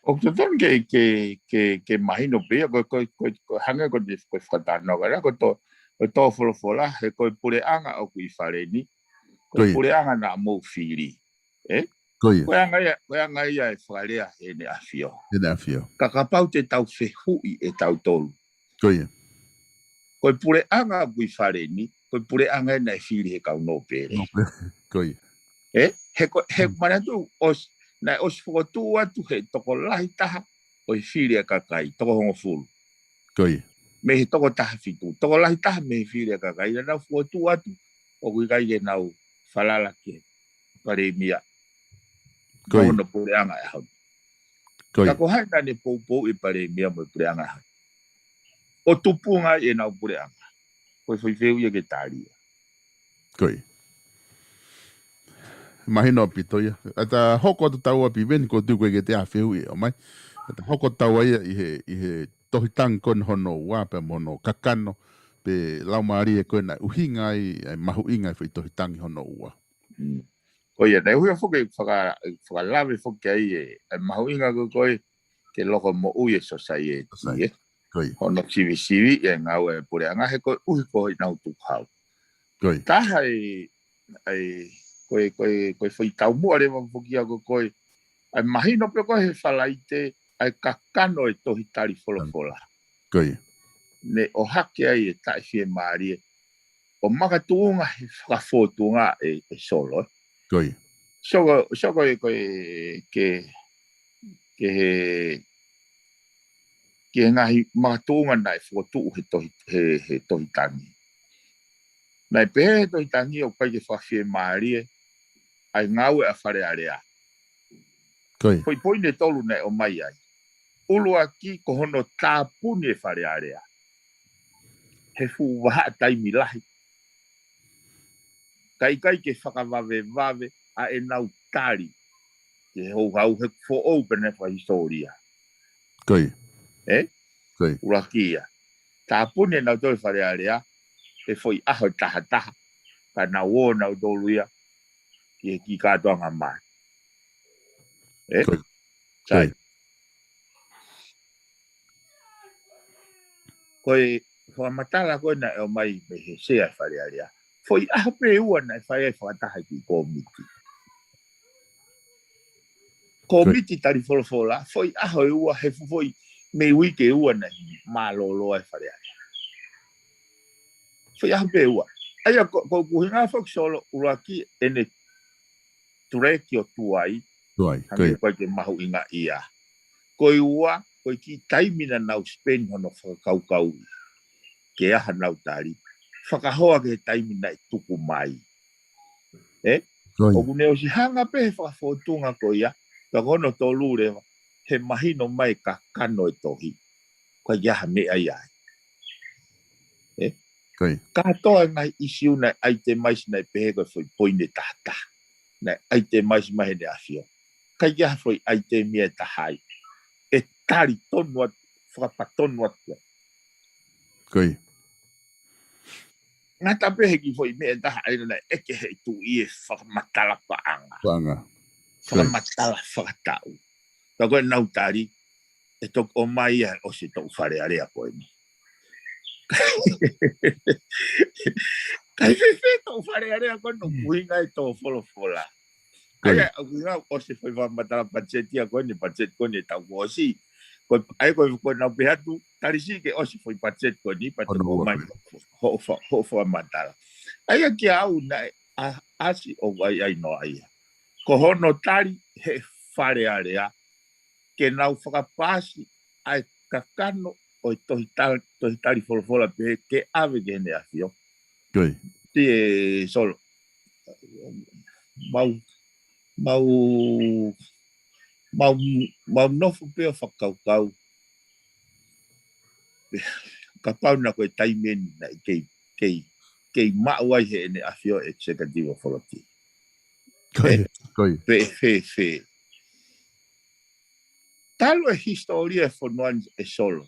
ʻOku totonu ke, ke, ke, ke mahino pē ia, ko, ko, ko, ko hangē ko e, ko e fakatalanoa, ka ko e tō, ko e tō folofola, he ko e puleʻanga ʻoku ʻi fale ni, ko e, ko ia, puleʻanga naʻa mou fili. Ē? Ko ia. Ko e anga ia, ko e anga ia e fakalea heʻene ʻafio. Heʻene ʻafio. Ka kapau te tau fehuʻi ʻe tautolu. Ko ia. Ko e puleʻanga ʻoku ʻi fale ni, ko e puleʻanga ia naʻe fili he kau nōpele. Nōpele. Ko ia. Ē? He ko, he, mm, manatu ʻosi, naʻe ʻosi fokotuʻu atu he tokolahi taha ʻo e fili ʻa e kakai, toko hongofulu. Ko ia. Mei he toko taha fitu. Tokolahi taha mei he fili ʻa e kakai, naʻa nau fokotuʻu atu, ʻoku ʻikai ke nau falala ki he Palēmia. Ko ia. Mo hono puleʻanga ʻaho ni. Ko ia. Ka ko hai naʻa ne poupou e Palēmia mo e puleʻanga ʻaho ni ʻo tupunga ai ʻenau puleʻanga? Ko e foʻi fehuʻi ia ke tali ia. Ko ia. Mahino ʻaupito ia. ʻA ia ta hoko atu taua Piveni, ko u tui ko e ke te a fehuʻi ʻo mai. ʻA ia ta hoko taua ia ʻi he, ʻi he Tohi Tangi ko eni hono ua pea mo hono kakano, pe laumālie ko ē naʻe ʻuhinga ai, ʻa e mahuʻinga e foʻi Tohi Tangi hono ua. Mm. Ko ia, naʻe ʻuhinga foki, faka-, fakalave foki ai e, ʻa e mahuʻinga ko ē, ko e ke loko moʻui e sōsaieti, sōsaieti, ē? Ko ia. Hono sivisiviʻi e ngāue e puleʻanga he koeʻuhi ko ʻenau tukuhau. Ko ia. Taha e, e, ko e, ko e, ko e foʻi taumuʻa leva foki ia ko ē, ʻa e mahino pē ko ē he Falaite, ʻa e kakano e tohi tali folofola. Ko ia. Ne ʻohake ai e taʻefiemālie ʻo makatuʻunga he fakafōtunga e, e solo, ē? Ko ia. Soko, soko e ko e ke, ke he, ke he ngaahi makatuʻunga naʻe fokotuʻu he tohi, he, he Tohi Tangi. Naʻe pehē he Tohi Tangi ʻoku ʻikai ke fakafiemālie ʻa e ngāue ʻa Fale Alea. Ko ia. Foʻi poini ʻe tolu naʻe ʻomai ai. ʻUluaki ko hono tāpuni e Fale Alea he fuʻu vahaʻa taimi lahi, kae ʻikai ke fakavavevave ʻa ʻenau tali ki he houhau he foʻou pē ʻene fakahisitōlia. Ko ia. Ē? Ko ia. ʻUluaki ia. Tāpuni ʻe nautolu e Fale Alea he foʻi ʻaho ʻe tahataha, ka nau ō nautolu ia ki he kiʻi kātoanga mā. Ē? Ko ia. Sai. Ko ia. Ko e fakamatala ko ē naʻe ʻomai mei he sea e Fale Alea, foʻi ʻaho pē ʻe ua naʻe fai ai e fakataha e kiʻi kōmiti. Kōmiti tali folofola, foʻi ʻaho ʻe ua he fuʻu foʻi mei uike ʻe ua naʻe mālōlō ai Fale Alea. Foʻi ʻaho pē ʻe ua. ʻA ia ko, ko ʻeku ʻuhinga foki Solo ʻuluaki ʻene tuleki ʻo tuai, Tuai, hangē ko ia. ʻOku ʻikai ke mahuʻingaʻia. Ko e ua, ko e kiʻi taimi naʻa nau spend hono fakakaukau ke ʻai haʻanau tali. Fakahoa ki he taimi naʻe tuku mai. Ē? Ko ia. ʻOku ne ʻosi hanga pē he fakafōtunga ko ia, ka ko hono tolu leva, he mahino mai e kakano e tohi. ʻOku ʻikai ke ʻi ai ha meʻa ia ai. Ē? Ko ia. Kātoa e ngaahi ʻisiū naʻe itemize naʻe pehē ko e foʻi poini ʻe taha taha. Naʻe itemize mai heʻene ʻafio. ʻIkai ke ʻi ai ha foʻi itemi ʻe taha ai. ʻE tali tonu atu, fakapatonu atu. Ko ia. Ngata pē he kiʻi foʻi meʻa ʻe taha ai naʻe ʻeke he tuʻi ʻe fakamatala paʻanga. Paʻanga. Fakamatala fakataʻu. Ka ko ʻenau tali, ʻe toki ʻomai ia ʻosi e toʻu Fale Alea ko eni. ʻIkai fēfē e toʻu Fale Alea ko eni ʻoku ʻuhinga e tō folofola. Ko ia. ʻA ia, ʻoku ʻuhinga ʻosi e foʻi fakamatala patiseti ia ko eni, patiseti ko eni e taʻu kuo ʻosi. Ko, ʻa ia ko, ko ʻenau pehē atu, tali siʻi ke ʻosi e foʻi patiseti ko eni, pea toki ʻomai hoʻo fa-, hoʻo fakamatala. ʻA ia kia au naʻe ʻa-, ʻasi ʻo ʻai ʻai noa ia. Ko hono tali he Fale Alea, ke nau fakapaasi ʻa e kakano ʻo e tohi tal-, tohi tali folofola pehē ke ʻave ki heʻene ʻafio. Ko ia. Ti e Solo. Mau, mau, mau, mau nofo pē ʻo fakakaukau. Kapau naʻe ko e taimi eni naʻe kei, kei, kei maʻu ai heʻene ʻafio executive authority. Ko ia, Ē? ko ia. Fē, fē, fē. Talu e hisitōlia e fonua ni ʻe Solo.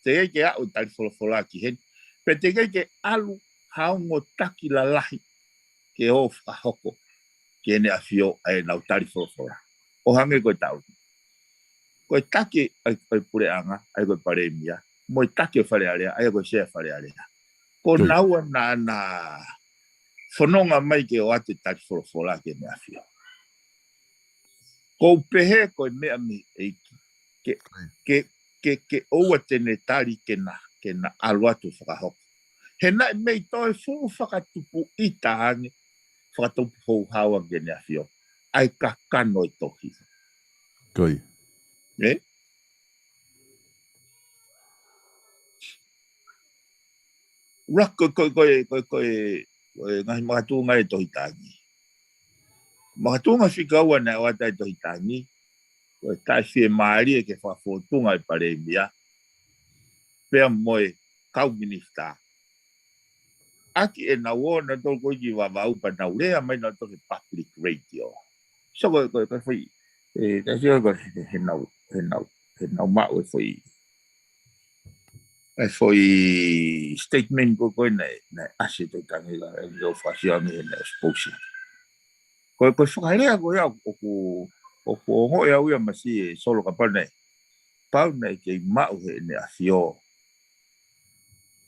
Teʻeki ke aʻu e tali folofola ki heni. Pea teʻeki ke ʻalu ha ongo taki lalahi ke ō fakahoko ki heʻene ʻafio ʻa ʻenau tali folofola. ʻO hangē ko e taʻu ni. Ko e taki ʻa e, ʻa e puleʻanga, ʻa ia ko e palēmia, mo e taki ʻo e Fale Alea, ʻa ia ko e sea Fale Alea. Ko Ko ia. naua naʻa na fononga mai ke ō atu e tali folofola ki heʻene ʻafio. Ko u pehē ko e meʻa mei he ʻEiki. Ke, Ko ia. ke, ke, ke ʻoua te ne tali ke na, ke na ʻalu atu fakahoko. He naʻe mei toe fuʻu fakatupu ʻita ange, fakatupu houhau ange ki heʻene ʻafio. ʻA e kakano e tohi. Ko ia. Ē? Rak ko, ko, ko, ko, ko, ko e ngaahi makatuʻunga e tohi tangi. Makatuʻunga fika ua naʻe ʻoatu ai e tohi tangi. Ko e taʻefiemālie ke fakafōtunga e palēmia. Pea mo e kau minisitā. ʻAki ʻenau ō nautolu ko ē ki Vavaʻu pea nau lea mai nautolu he public radio. So ko, ko, ko e foʻi, ē, taʻefiemālie ko e he, he nau, he nau, he nau maʻu e foʻi, e foʻi statement ko, ko ē naʻe, naʻe ʻasi e tohi tangi ka, ē, ʻo fakasio ange he naʻe expose. Ko, ko e fakalea ko ia ʻoku, ʻoku ongoʻi au ia masi e Solo kapau naʻe, pau naʻe kei maʻu heʻene ʻafio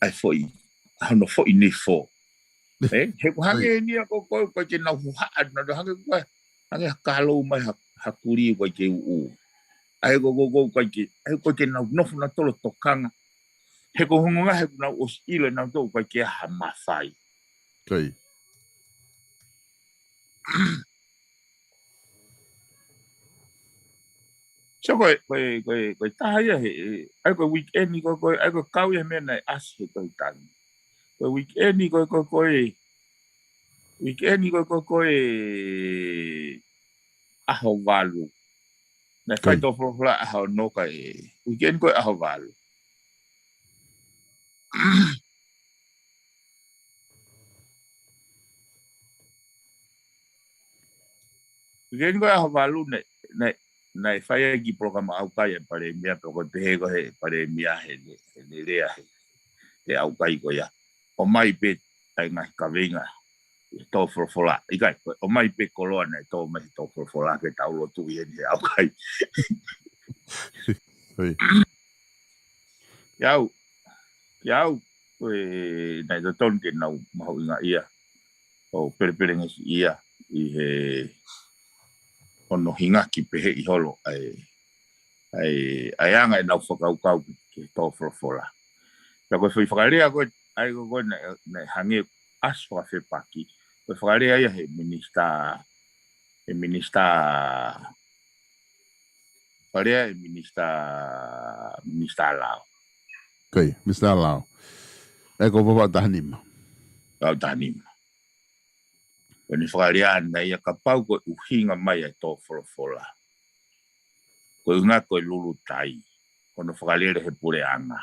ʻa e foʻi, ʻa hono foʻi nifo. Ē, he ko hangē Oi. ni ia ko, ko, ko ke nau huhaʻa, nau hangē ko, hangē ha kalou mai ha, ha kulī ko ke uʻu. ʻA ia ko, ko, ko, ko ke, ʻa ia ko ke nau nofo nautolu ʻo tokanga. He ko hongo ngā he ko nau ʻosi ʻilo nautolu ko ke ha mafai. Ko ia. So ko e, ko e, ko e, ko e taha ia he, ē, ʻa ia ko e weekend ko, ko e, ʻa ia ko e kau ia he meʻa naʻe ʻasi he tohi tangi. Ko e weekend ko, ko, ko e, weekend ko, ko, ko e ʻaho valu. Naʻe fai Ko ia. tō folofola ʻaho ono ka e, weekend ko e ʻaho valu. Weekend ko e ʻaho valu naʻe, naʻe, naʻe fai ai e kiʻi polokalama ʻaukai ʻa e palēmia, pea ko e pehē ko ē he palēmia he, he, he lea he, he ʻaukai ko ia. ʻOmai pē ʻa e ngaahi kaveinga he tō folofola. ʻIkai, ko e ʻomai pē koloa naʻe tō mai he tō folofola ke tau lotu ʻi heni he ʻaukai. Oi. Kiate au, kiate au, ko e naʻe totonu ke nau mahuʻingaʻia ʻo pelepelengesiʻia ʻi he, ʻo hono hingaki pehē ʻi holo ʻa e, ʻa e, ʻa e anga ʻenau fakakaukau ki he tō folofola. Pea ko e foʻi fakalea ko ē, ʻa ia ko ē naʻe, naʻe hangē ʻasi fakafepaki, ko e fakalea ia he minisitā, he minisitā, fakalea he minisitā, minisitā lao. Ko ia, minisitā lao. ʻE ko Vavaʻu taha nima. Vavaʻu taha nima. Ko ʻene fakalea ʻana ia kapau ko e ʻuhinga mai ʻa e tō folofola, ko e ʻuhinga ko e lulutai, ko hono fakalele he puleʻanga.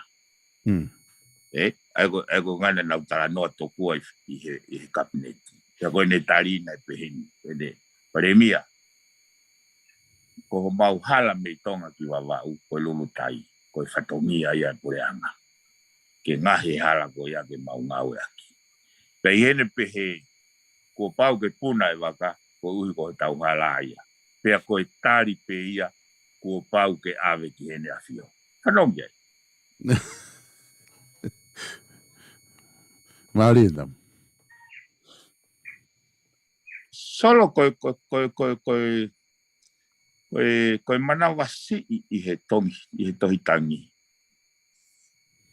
Hmm. ʻE, ʻa ia ko, ʻa ia ko e ʻuhinga naʻa nau talanoa tokua ʻi, ʻi he, ʻi he kapineti. Pea ko ʻene tali naʻe pehē ni, ʻene palēmia. Ko homau hala mei Tonga ki Vavaʻu, ko e lulutai, ko e fatongia ia ʻa e puleʻanga. Ke ngaohi e hala ko ia ke mau ngāueʻaki. Pea ʻi heʻene pehē, kuo pau ke puna e vaka, koeʻuhi ko hotau hala ia. Pea ko e tali pē ia, kuo pau ke ʻave ki heʻene ʻafio. Fanongo ai. Mālie Tam. Solo ko e, ko e, ko e, ko e, ko e, ko e, ko e manavasiʻi ʻi he tongi, ʻi he tohi tangi.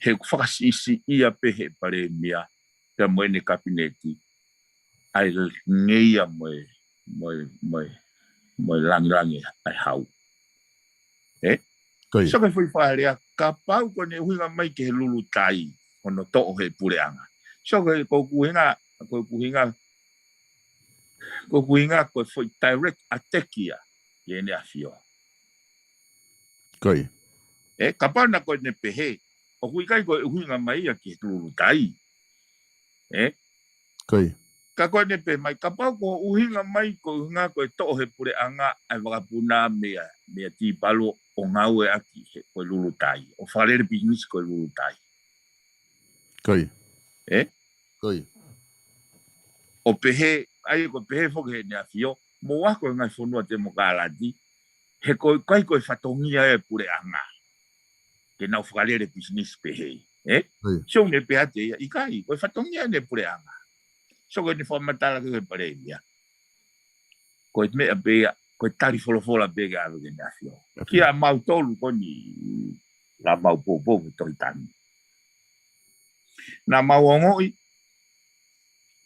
He ʻoku fakasiʻisiʻia pē he palēmia, pea mo ʻene kapineti, ʻa e ngeia mo e, mo e, mo e, mo e langilangi ʻa e hau. ʻE? Ko ia. So ko e foʻi fakalea, kapau ko ʻene ʻuhinga mai ki he lulutai, hono toʻo he puleʻanga. So ko e, ko ʻeku ʻuhinga, ko ʻeku ʻuhinga, ko ʻeku ʻuhinga ko e foʻi direct attack ia ki heʻene ʻafio. Ko ia. ʻE, kapau naʻe ko ʻene pehē, ʻoku ʻikai ko e ʻuhinga mai ia ki he lulutai. ʻE? Ko ia. Ka ko ʻene pehē mai, kapau ko e ʻuhinga mai, ko e ʻuhinga ko e toʻo he puleʻanga ʻa e vakapuna meia, meia Tipalu ʻo ngāueʻaki he ko e lulutai, ʻo fakalele pisinisi ko e lulutai. Ko ia. ʻE? Ko ia. ʻO pehē, ʻa ia ko e pehē foki heʻene ʻafio, mou ako e ngaahi fonua temokalati, he ko e, ʻikai ko e fatongia ʻa e puleʻanga ke nau fakalele pisinisi pehē, ʻe? Ko ia. So ʻene pehē atu ia, ʻikai, ko e fatongia ʻene puleʻanga. So ko ʻene fakamatala ki he palēmia, ko e meʻa pē ia, ko e tali folofola pē ke ʻave ki heʻene ʻafio. ʻAfio. Kia mautolu ko eni, naʻa mau poupou he tohi tangi. Naʻa mau ongoʻi,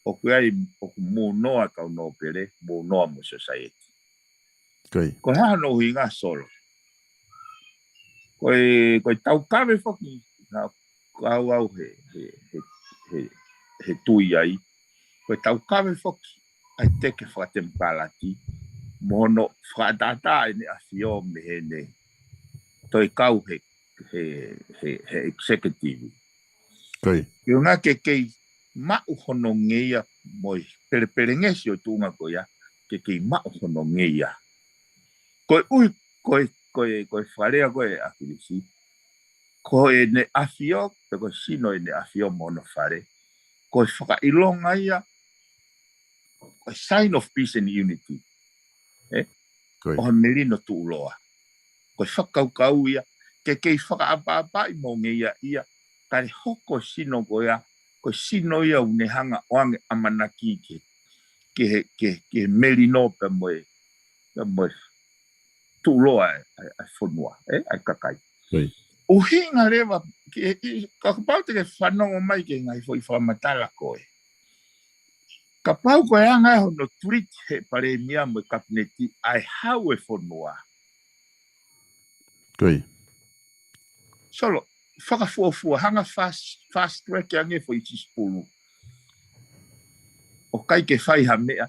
ʻoku ʻi ai, ʻoku mou noa kau nōpele, mou noa mo sosaieti. Ko ia. Ko e hā hono ʻuhinga Solo? Ko e, ko e taukave foki, naʻa ku ʻalu au he, he, he, he, he tui ai. Ko e taukave foki ʻa e teke fakatemokalati, mo hono fakaʻataʻatā ʻene ʻafio mei heʻene toe kau he, he, he, he executive. Ko ia. Ke ʻuhinga ke kei maʻu hono ngeia mo e pelepelengesi ʻo e tuʻunga ko ia, ke kei maʻu hono ngeia. Koeʻuhi, ko e, ko e, ko e fakalea ko ē ʻa ʻAkilisi, ko ʻene ʻafio, pe ko e sino ʻene ʻafio mo hono fale, ko e fakaʻilonga ia, ko e sign of peace and unity. ʻE? Ko ia. ʻO ha melino tuʻuloa. Ko e fakakaukau ia, ke kei fakaʻapaʻapaʻi mo ngeia ia, ka ne hoko e sino ko ia, ko e sino ia ʻoku ne hanga ʻo ange ʻamanaki ki he, ki he, ki he, ki he melino pea mo e, pea mo e tuʻuloa ʻa e, ʻa e, ʻa e fonua, ʻe, ʻa e kakai. Ko ia. ʻUhinga leva, ke, i, kapau te ke fanongo mai ki he ngaahi foʻi fakamatala ko ē. Kapau ko e anga ē hono treat he palēmia mo e kapineti ʻa e hau e fonua. Ko ia. Solo, fakafuofua, hanga fast, fast track ange foʻi sisipulu. ʻOku ʻikai ke fai ha meʻa,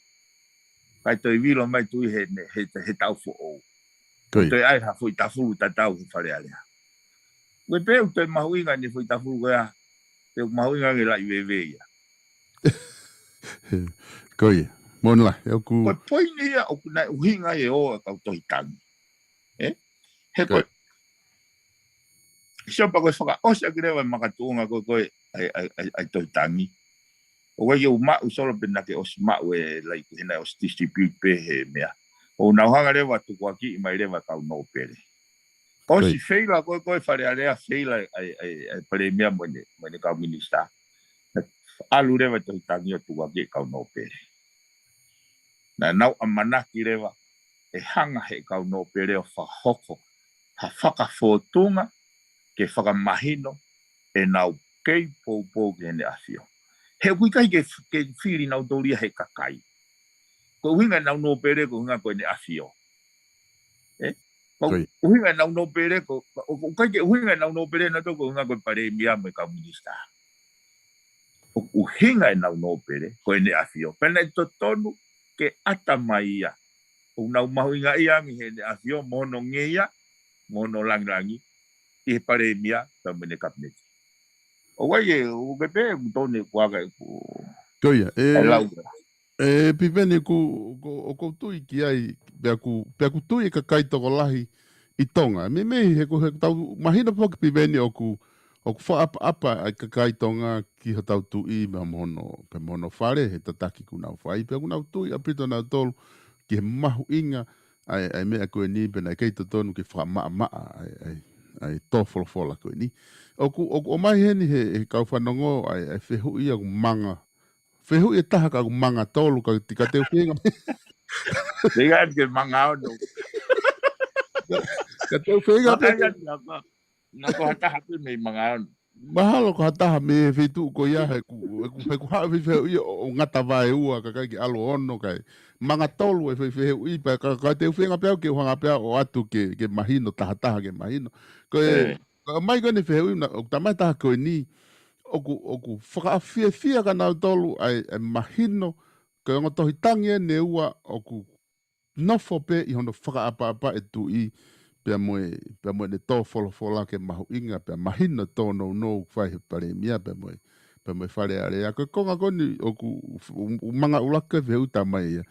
kae toe vilo mai Tuʻi he, he, he, he taʻu foʻou. Ko ia. Toe ʻai ha foʻi tafulu tatau he Fale Alea. Ko e pē ʻoku toe mahuʻinga ʻene foʻi tafulu ko ia, pē ʻoku mahuʻinga ange laʻi veve ia. Ko ia. Moʻoni lahi, ʻoku. Ko e poini ia ʻoku nau ʻuhinga ai e ō ʻa e kau tohi tangi. ʻE? He ko ia. Ko e, sio pē ko e fakaʻosi ʻaki leva e makatuʻunga ko ē, ko ē, ʻa e, ʻa e, ʻa e, ʻa e tohi tangi. ʻOku ʻikai ke u maʻu Solo pe naʻa ke ʻosi maʻu e laiki he naʻe ʻosi distribute pē he meʻa. ʻOku nau hanga leva tukuakiʻi mai leva kau nōpele. ʻOsi. Ko ia. Feila ko ē, ko ē Fale Alea feila ʻa e, ʻa e, ʻa e palēmia mo ʻene, mo ʻene kau minisitā. Naʻe ʻalu leva e tohi tangi ʻo tukuakiʻi e kau nōpele. Naʻa nau ʻamanaki leva ʻe hanga he kau nōpele ʻo fakahoko ha fakafōtunga ke fakamahino ʻenau kei poupou ki heʻene ʻafio. He ʻoku ʻikai ke, ke fili nautolu ia he kakai. Ko e ʻuhinga ʻenau nōpele ko e ʻuhinga ko ʻene ʻafio. ʻE? Ko e ʻuhinga ʻenau nōpele ko, ʻoku ʻikai ke ʻuhinga ʻenau nōpele nautolu ko e ʻuhinga ko e palēmia mo e kau minisitā. ʻOku ʻuhinga ʻenau nōpele ko ʻene ʻafio. Pea naʻe totonu ke ʻata mai ia. ʻOku nau mahuʻingaʻia ange heʻene ʻafio mo hono ngeia, mo hono langilangi ʻi he palēmia pea mo ʻene kapineti. ʻOku ʻai e, ʻoku ke pē, ʻoku tonu ʻeku aka ʻeku. Ko ia, ʻe, ʻe lau. ʻE, Piveni, ʻoku, ʻoku, ʻoku ou tui ki ai, pea ʻoku, pea ʻoku tui e kakai tokolahi ʻi Tonga. Meimei he ʻoku, he ʻoku tau mahino foki, Piveni, ʻoku, ʻoku fakaʻapaʻapa ʻa e kakai Tonga ki hotau tuʻi pea mo hono, pea mo hono fale he tataki ʻoku nau fai. Pea ʻoku nau tui ʻaupito nautolu ki he mahuʻinga ʻa e, ʻa e meʻa ko eni, pea naʻe kei totonu ke fakamaʻamaʻa ʻa e, ʻa e, ʻa e tō folofola ko eni. ʻOku, ʻoku ʻomai heni he, he kau fanongo ʻa e, ʻa e fehuʻi ia ʻoku manga. Fehuʻi ʻe taha ka ʻoku manga tolu, ka ti-, ka te u feinga. Feinga ke manga ono. Ka te u feinga pē. Manga ono, na ko ha taha pē mei manga ono. Mahalo ko ha taha mei he feituʻu ko ia he ʻoku, he ʻoku, he ʻoku haʻu e fehuʻi ʻo, ʻo ngata vaeua ka ʻikai ke ʻalu ʻo ono kae manga tolu e fe-, fehuʻi pea ka, ka te u feinga pē au ke u hanga pē au ʻo ʻoatu ke, ke mahino, taha taha ke mahino. Ko e, ʻe, ka mai ko eni fehuʻi na, ʻoku talamai ʻe taha ko eni, ʻoku, ʻoku fakaʻafiefia kia nautolu ʻa e, ʻa e mahino, ko e ongo tohi tangi eni ʻe ua ʻoku nofo pē ʻi hono fakaʻapaʻapa e tuʻi, pea mo e, pea mo ʻene tō folofola ke mahuʻinga, pea mahino e tōnounou ʻoku fai he palēmia, pea mo e, pea mo e Fale Alea. Ko e konga ko eni ʻoku f-, u-, u-, manga ʻuluaki e fehuʻi talamai ia.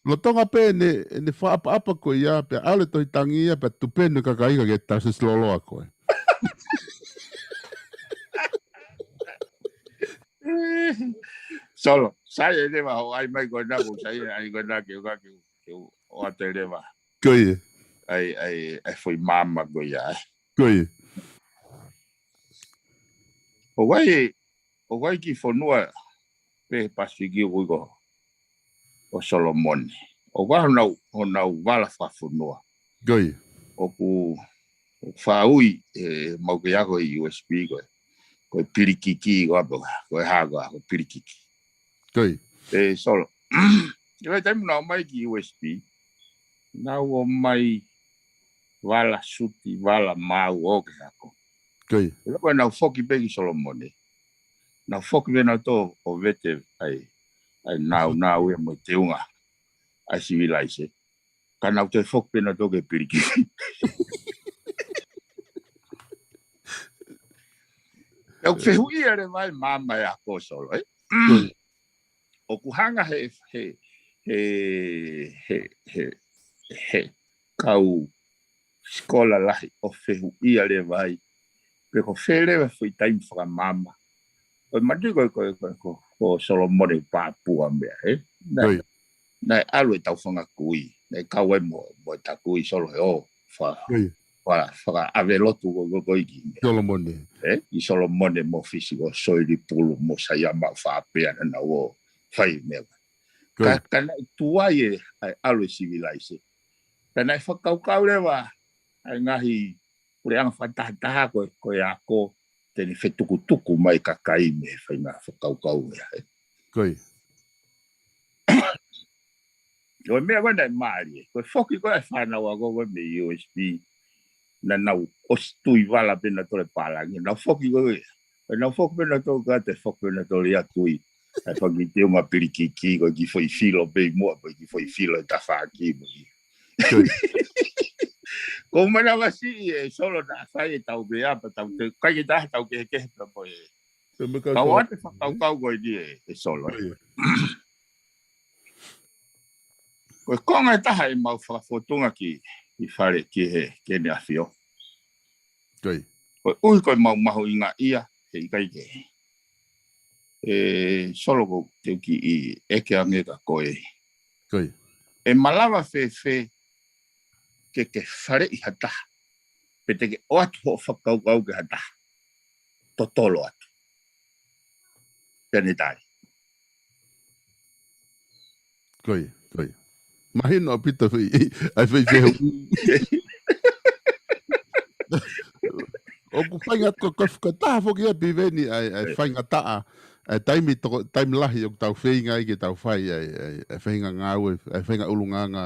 Lolotonga pē ʻene, ʻene fakaʻapaʻapa ko ia, pea ʻalu e tohi tangi ia, pea tupenu e kakai ka ke tausesi loloa koe. Solo, sai e leva hoʻo ʻai mai ko ena, ko sai e ʻai ko ena ke u ka ke u, ke u ʻoatu e leva. Ko ia. ʻAi, ʻai, ʻai foʻi maama ko ia, ē. Ko ia. ʻOku ʻi ai, ʻoku ʻi ai e kiʻi fonua pē he Pasifiki ʻoku ui ko ʻo Solomone. ʻOku ʻi ai honau, honau vala fakafonua. Ko ia. ʻOku, ʻoku faʻa ui ʻe mau kei ako ʻi U S P ko e, ko e pilikiki ko ē, ko e hā ko ē, ko e pilikiki. Ko ia. ʻE Solo. ʻI he taimi naʻa nau ō mai ki U S P, naʻa nau ō mai vala suti, vala maau ʻo ke ako. Ko ia. ʻI he ko ē naʻa nau foki pē ki Solomone. Naʻa nau foki pē nautolu ʻo vete ʻa e, ʻa e nāunau ia mo e teunga ʻa e sivilaise. Ka naʻa nau toe foki pē nautolu ki he pilikiki. ʻOku fehuʻia leva e maama e ako, Solo, ē? Ko ia. ʻOku hanga he, he, he, he, he, he kau sikola lahi ʻo fehuʻia leva ai. Pe ko fē leva e foʻi taimi fakamaama. Ko e matu ko, ko, ko, ko, ko Solomone Papua meʻa, ē? Naʻe, ko ia. Naʻe ʻalu e tau fanga kui. Naʻe kau ai mo, mo e tau kui Solo he ʻo. Fa, ko ia. Fa, fakaʻave lotu ko, ko, ko ē ki. Solomone. Ē? ʻI Solomone mo Fisi ko Soilipulu mo Saiama Fapea naʻa nau ō fai meʻa. Ko ia. Ka, ka naʻe tuai e, ʻa e ʻalu e sivilaise. Ka naʻe fakakaukau leva ʻa e ngaahi puleʻanga fakatahataha ko e, ko e ako te ne fetukutuku mai kakai mei he faʻahinga fakakaukau ia, ē. Ko ia. Ko e meʻa ko ē naʻe mālie, ko e foki ko ē e fānau ako ko ē mei U S P, naʻa nau ʻosi tui vala pē nautolu e pālangi, nau foki ko ē, ē, nau foki pē nautolu ka te foki pē nautolu ia tui. ʻA e foki teunga pilikiki, ko e kiʻi foʻi filo pē ʻi muʻa, ko e kiʻi foʻi filo ʻi tafaʻaki mo ia. Ko ia. Ko e manavasiʻi ē Solo naʻa fai e tau meʻa pea tau te, ʻikai ke taha tau kehekehe pea mo e. Pea mo e kau Solo. Kau ʻoatu e fakakaukau ko eni ē, ē Solo. Ko ia. Ko e konga ʻe taha ʻemau fakafōtunga ki, ki Fale, ki he, ki heʻene ʻafio. Ko ia. Koeʻuhi ko ʻemau mahuʻingaʻia, he ʻikai ke. ʻE Solo ko te u kiʻi ʻeke ange kia koe. Ko ia. ʻE malava fēfē ke ke faleʻi ha taha, pe te ke ʻoatu hoʻo fakakaukau ki ha taha. Totolo atu. Pea ne tali. Ko ia, ko ia. Mahino ʻaupito fei, ʻai fei feu. ʻOku faingataʻa, ko, ko, ko e taha foki ia Piveni ʻai, ʻai faingataʻa, ʻai taimi toko, taimi lahi ʻoku tau feinga ai ke tau fai, ʻai, ʻai, ʻai faʻahinga ngāue, ʻai faʻahinga ʻulungaanga,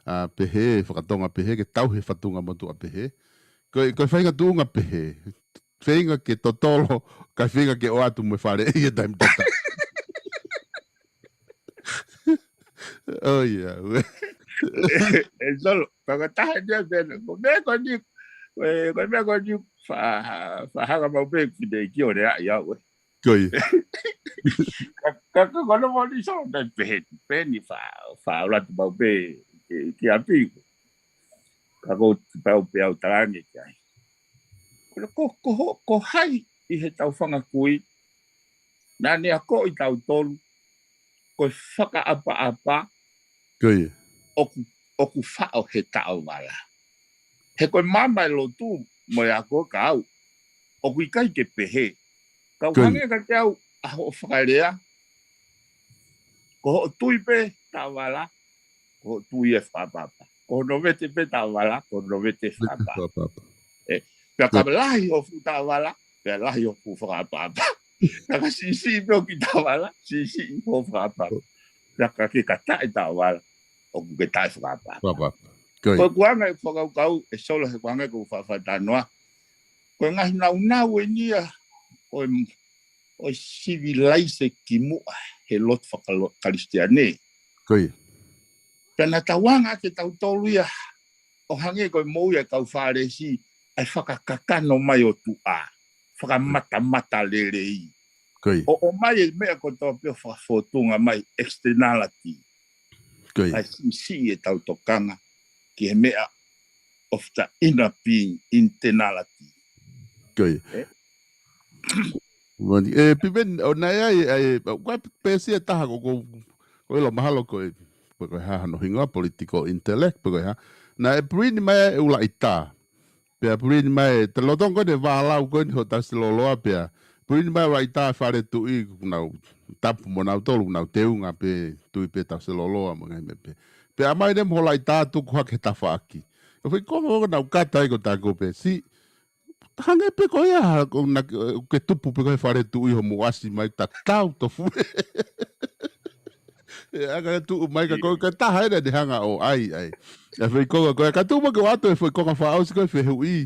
ʻa, pehē, fakatonga pehē, ke tauhi fatunga motuʻa pehē. Ko, ko e faʻahinga tuʻunga pehē. Feinga ke totolo, kae feinga ke ʻoatu mo e fale ʻi he taimi tatau. ʻOi, ʻauē. ʻE Solo, fakataha ni a pena. Ko e meʻa ko eni, ʻe, ko e meʻa ko eni, fa, fa hanga mau pē ki te ki o le a ia, ʻauē. Ko ia. Ka, ka, ka, ko no mo ni Solo, na pehē, pehē ni fa, fa ʻoatu mau pē, ki, ki ʻapi. Ka ko pau pē au talange ki ai. Ko, ko, ko, ho, ko hai ʻi he tau fanga kui, naʻa ne ako ʻi tautolu, ko e fakaʻapaʻapa, Ko ia. ʻoku, ʻoku faʻo he taʻovala. He ko e maama e lotu mo e ako ka au, ʻoku ʻikai ke pehē. Kau Ko ia. hangē ka ke au ʻa hoʻo fakalea, ko hoʻo tui pē taʻovala, ko hoʻo tui e fakaʻapaʻapa. Ko hono vete pē taʻovala, ko hono vete Vete fakaʻapaʻapa. fakaʻapaʻapa. ʻE, pea ka Ko lahi hoʻo fuʻu taʻovala, pea lahi hoʻo fuʻu fakaʻapaʻapa. Pea ka siʻisiʻi pē hoʻo kiʻi taʻovala, siʻisiʻi hoʻo fakaʻapaʻapa. Pea ka ke kataʻi taʻovala, ʻoku ke taʻe fakaʻapaʻapa. Fakaʻapaʻapa. Ko ia. Ko e kuanga e fakakaukau, ʻe Solo he kuanga ko fafatanoa. Ko e ngaahi naunau eni ia, ʻo e, ʻo e sivilaise kimuʻa he lotu fakalo-, Kalisitiane. Ko ia. Pea na tauanga ke tautolu ia, ʻo hangē ko e moʻui e kau Fālesi, ʻai fakakakano mai ʻo tuʻa, fakamatamata lelei. Ko ia. ʻO, ʻomai e meʻa kotoa pē ʻo fakafotunga mai externality. Ko ia. ʻAi siʻisiʻi e tau tokanga ki he meʻa of the inner being, internality. Ko ia. ʻE? Mani, ʻe, Piveni, ʻo naʻe ʻai, ʻai, ʻo, ko e peesi ʻe taha ko, ko, ko ʻilo mahalo ko e, pe ko e hā hano hingoa, political intellect, pe ko e hā. Naʻe print mai e ʻū laʻitā. Pea print mai, te lotong ko eni vālau ko eni ho tausi loloa pea. Print mai laʻitā fale tuʻi kuo nau tapu mo nau tolu, nau teunga pē tui pē tausi loloa mo ngaahi meʻa pē. Pea mai ne mo laʻitā tuku hake tafaʻaki. ʻO fei konga ko nau kata ai ko tāku pē. Si, hangē pē ko ia, ko na, ke tupu pē ko e fale tuʻi ho mo ʻasi mai tatau tofu. ʻE, ʻa ka tuʻu mai ka ko, ka taha ena ne hanga ʻo ʻai, ʻai. ʻA fei konga ko, ka tuʻu mai ke ʻoatu e fei konga fakaʻosi ko e fehuʻi.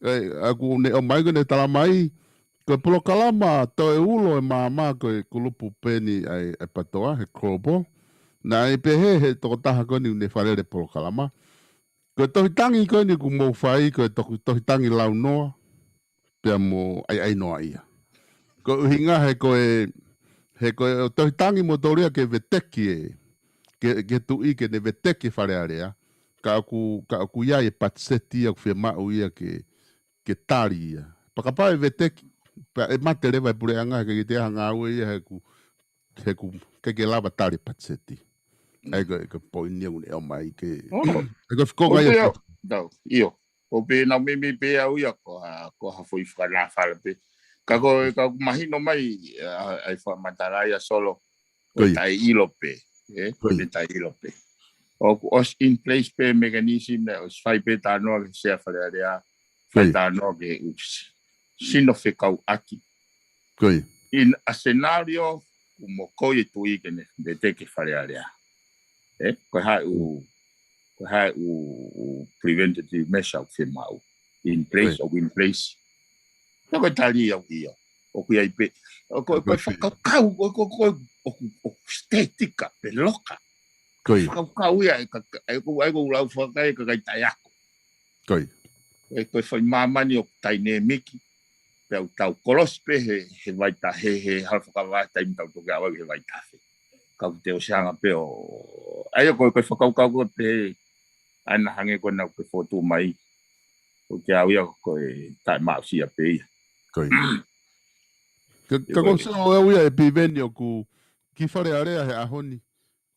ʻE, ʻa kuo ne ʻomai ko ne tala mai. Ko e polokalama toe ulo e maama ko e kulupu pē eni ʻai, ʻai patoa, he Global. Naʻe pehē he tokotaha ko eni ne falele polokalama. Ko e tohi tangi ko eni kuo mou fai, ko e toku-, tohi tangi launoa, pea mo ʻaiʻainoa ia. Ko e ʻuhinga he ko e, he ko e tohi tangi mo tolu ia ke veteki e, ke, ke tuʻi ke ne veteki e Fale Alea, ka ʻoku, ka ʻoku ʻi ai e patiseti ia ʻoku fiemaʻu ia ke, ke tali ia. Pea kapau ʻe veteki, pea ʻe mate leva e puleʻanga, he ʻikai ke te ʻai ha ngāue ia he ʻoku, he ʻoku ʻikai ke lava tali e patiseti. ʻAi ko e, ko e poini ia ʻoku ne ʻomai ke, ʻAi ko e fikoga ia. ʻIo. ʻO pē nau mimi pē au ia ko ha, ko ha foʻi fakanāfala pē. Ka ko, ka ʻoku mahino mai, ʻa, ʻai fakamatala ia Solo, ko e taʻeʻilo pē, ʻe? Ko e taʻeʻilo pē. ʻOku ʻosi in place pē mechanism ne, ʻosi fai pē tānoa ke sea Fale Alea, fai tānoa ke ʻusi. Sino fekauʻaki. In a scenario, ʻoku mokoi e tuʻi ke ne, ne te ke Fale Alea. ʻE? Ko e hā ʻū, ko e hā ʻū, ʻū preventative measure ʻoku fiemaʻu. In place, ʻoku in place. Ka ko e tali au ia. ʻOku ʻi ai pē. ʻOku, ʻoku fakakaukau, ʻoku, ʻoku, ʻoku, ʻoku static pē loka. Fakakaukau ia, ʻe ka, ʻe ko, ʻe ko lau fakakai, ʻe kakai taʻeako. ʻE ko e fai māmani ʻoku tainēmiki. Pea ʻoku tau kolosi pē he, he vaita, he, he hala fakavā taimi tau toki ʻave he vaitafe. Ka ʻoku te ʻosi hanga pē ʻo, ʻai ko e, ko e fakakaukau ko pē, ʻana hangē ko ena ʻoku ke fotu mai. ʻOku ke au ia ko e taʻemaʻusia pē ia. Ka, ka ko e sio au ia ʻe Piveni ʻoku ki Fale Alea he ʻaho ni.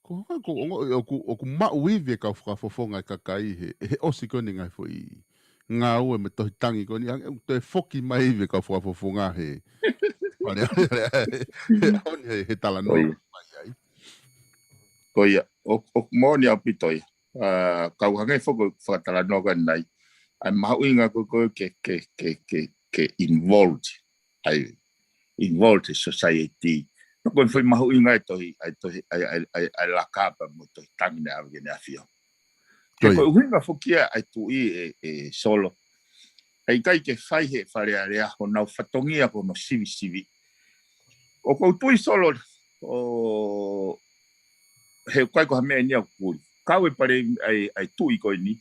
Ko hanga ko ongo ʻoku, ʻoku maʻu ivi e kau fakafofonga e kakai he, he ʻosi ko eni ngaahi foʻi ngāue mo e tohi tangi ko eni, hangē ʻoku toe foki mai ivi e kau fakafofonga he, Fale Alea, he, he, he talanoa mai ai. Ko ia, ʻOku moʻoni ʻaupito ia. Kau hangē foki ko e fakatalanoa ko eni, ʻa e mahuʻinga ko ē ke, ke, ke, ke, ke involved, ʻa e involved he society. Ko e foʻi mahuʻinga ʻa e tohi, ʻa e tohi, ʻa e, ʻa e, ʻa e, ʻa e laka pea mo e tohi tangi naʻe ʻave ki heʻene ʻafio. He ko e ʻuhinga foki ia ʻa e tuʻi ʻe, ʻe Solo, ʻe ʻikai ke fai he Fale Alea honau fatongia ko hono sivisiviʻi. ʻOku ou tui Solo, ʻo, he ʻoku ʻikai ko ha meʻa eni ʻoku puli. Kau e pale ʻa e, ʻa e tuʻi ko eni.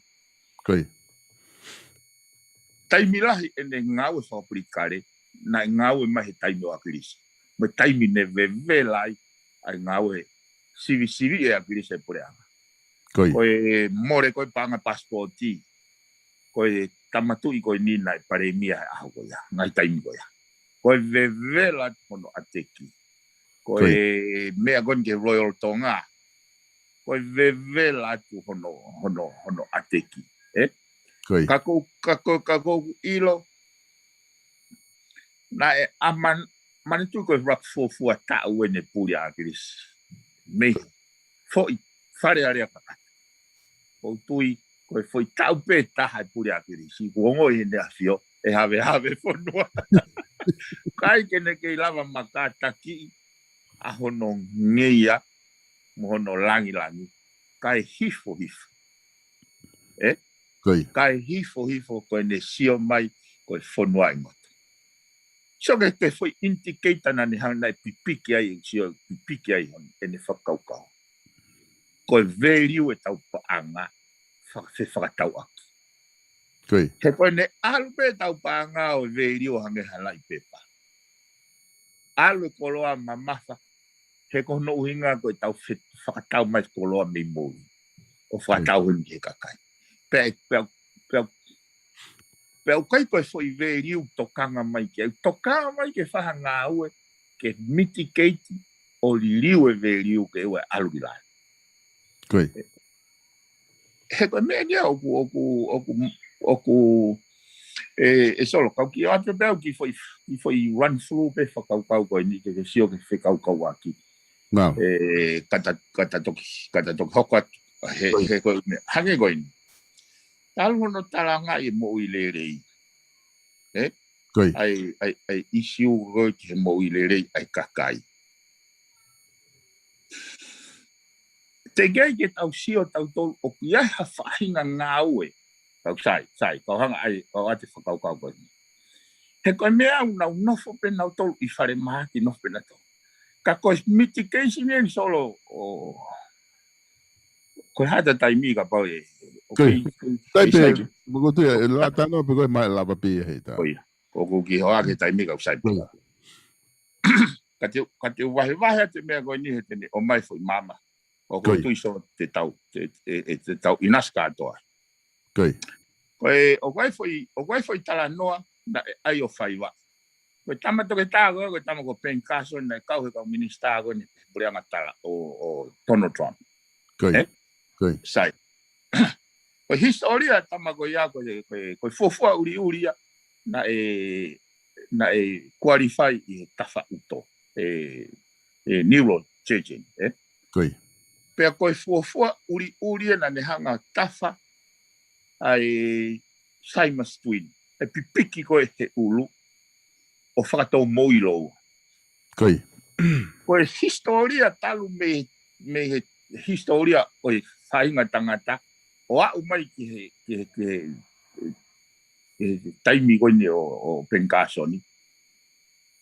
Taimi lahi ʻene ngāue fakapolitikale, naʻe ngāue mai he taimi ʻo ʻAkilisi. Mo e taimi ne vevela ai ʻa e ngāue sivisiviʻi ʻe ʻAkilisi e puleʻanga. Ko e mole ko ē paʻanga pasipoti, ko e tama tuʻi ko eni naʻe palēmia he ʻaho ko ia, ngaahi taimi ko ia. Ko e vevela atu hono ʻateki. Ko e meʻa ko eni ki he Royal Tonga, ko e vevela atu hono, hono, hono ʻateki. Ē? Ka ʻoku, ka ʻoku, ka ʻoku ou ʻilo, naʻe ʻaman-, manatuʻi ko e ʻuluaki fuofua taʻu ʻene puli ʻa ʻAkilisi mei he foʻi Fale Alea kakato. ʻOku ou tui ko e foʻi taʻu pē taha e puli ʻa ʻAkilisi, kuo ongoʻi heʻene ʻafio ʻe havehave fonua. ʻIkai ke ne kei lava makātakiʻi ʻa hono ngeia mo hono langilangi, kae hifo hifo. Ē? Kae hifo hifo ko ʻene sio mai ko e fonua ʻi ngoto. Sio ki he foʻi indicator naʻa ne hanga naʻe pipiki ai, sio pipiki ai hono ʻene fakakaukau. Ko e value ʻetau paʻanga faka-, fefakatauʻaki. He ko ʻene ʻalu pē ʻetau paʻanga ʻo value ʻo hangē ha laʻi pepa. ʻAlu e koloa mamafa, he ko hono ʻuhinga ko ʻetau fe-, fakatau mai koloa mei moʻui. ʻO fakatau heni ki he kakai. Pea, pea, pea, pea ʻoku ʻikai ko e foʻi value tokanga mai ki ai, tokanga mai ke fai ha ngāue, ke mitigate ʻo liliu e value ke ʻoua ʻe ʻalu ki lalo. He ko e meʻa eni ia ʻoku, ʻoku, ʻoku, ʻoku, ē, ē Solo, kau kiʻi ʻoatu pē au kiʻi foʻi, kiʻi foʻi run through pē fakakaukau ko eni ke ke sio ke fekauʻaki. Ē, kata, kata toki, kata toki hoko atu, he, he ko e meʻa, hangē ko eni. Talu hono talangaʻi e moʻui lelei. Ē? ʻA e, ʻa e, ʻa e issue ko ē ki he moʻui lelei ʻa e kakai. Teʻeki ai ke tau sio tautolu ʻoku ʻi ai ha faʻahinga ngāue. Kau sai, sai, kau hanga ai, kau ʻoatu e fakakaukau ko eni. He ko e meʻa ʻoku nau nofo pē nautolu ʻi falemahaki, nofo pē nautolu. Ka ko e mitigation eni Solo ʻo, ko e hā ʻeta taimi kapau ē. Sai pē, mo ko tu ia, ʻe lata noa pē ko e mai lava pē ia he ta. Ko ia, ʻoku kiʻi hoa ke taimi kau sai pē. Ka te, ka te vahevahe atu e meʻa ko eni he te ne ʻomai foʻi maama. ʻOku ou tui Solo te tau, te, e, e, te tau ʻinasi kātoa. Ko e, ʻoku ʻi ai foʻi, ʻoku ʻi ai foʻi talanoa naʻe ʻai ʻo faiva. Ko e tama toketā ko ē, ko e tama ko Peni Kasoni naʻe kau he kau minisitā ko eni he puleʻanga tala ʻo, ʻo Donald Trump. Sai. Ko e hisitōlia tama ko ia, ko e, ko e, ko e fuofua ʻuliʻuli ia, naʻe, naʻe qualify ʻi he tafa ʻuto, ē, ē, neurosurgeon, ē? Pea ko e fuofua ʻuliʻuli ia naʻa ne hanga ʻo tafa ʻa e Siamese twin, e pipiki ko ē he ʻulu, ʻo fakatou moʻui lōua. Ko e hisitōlia talu mei, mei he hisitōlia ʻo e faʻahinga tangata, ʻo aʻu mai ki he, ki he, ki he, ki he taimi ko eni ʻo, ʻo Peni Kasoni.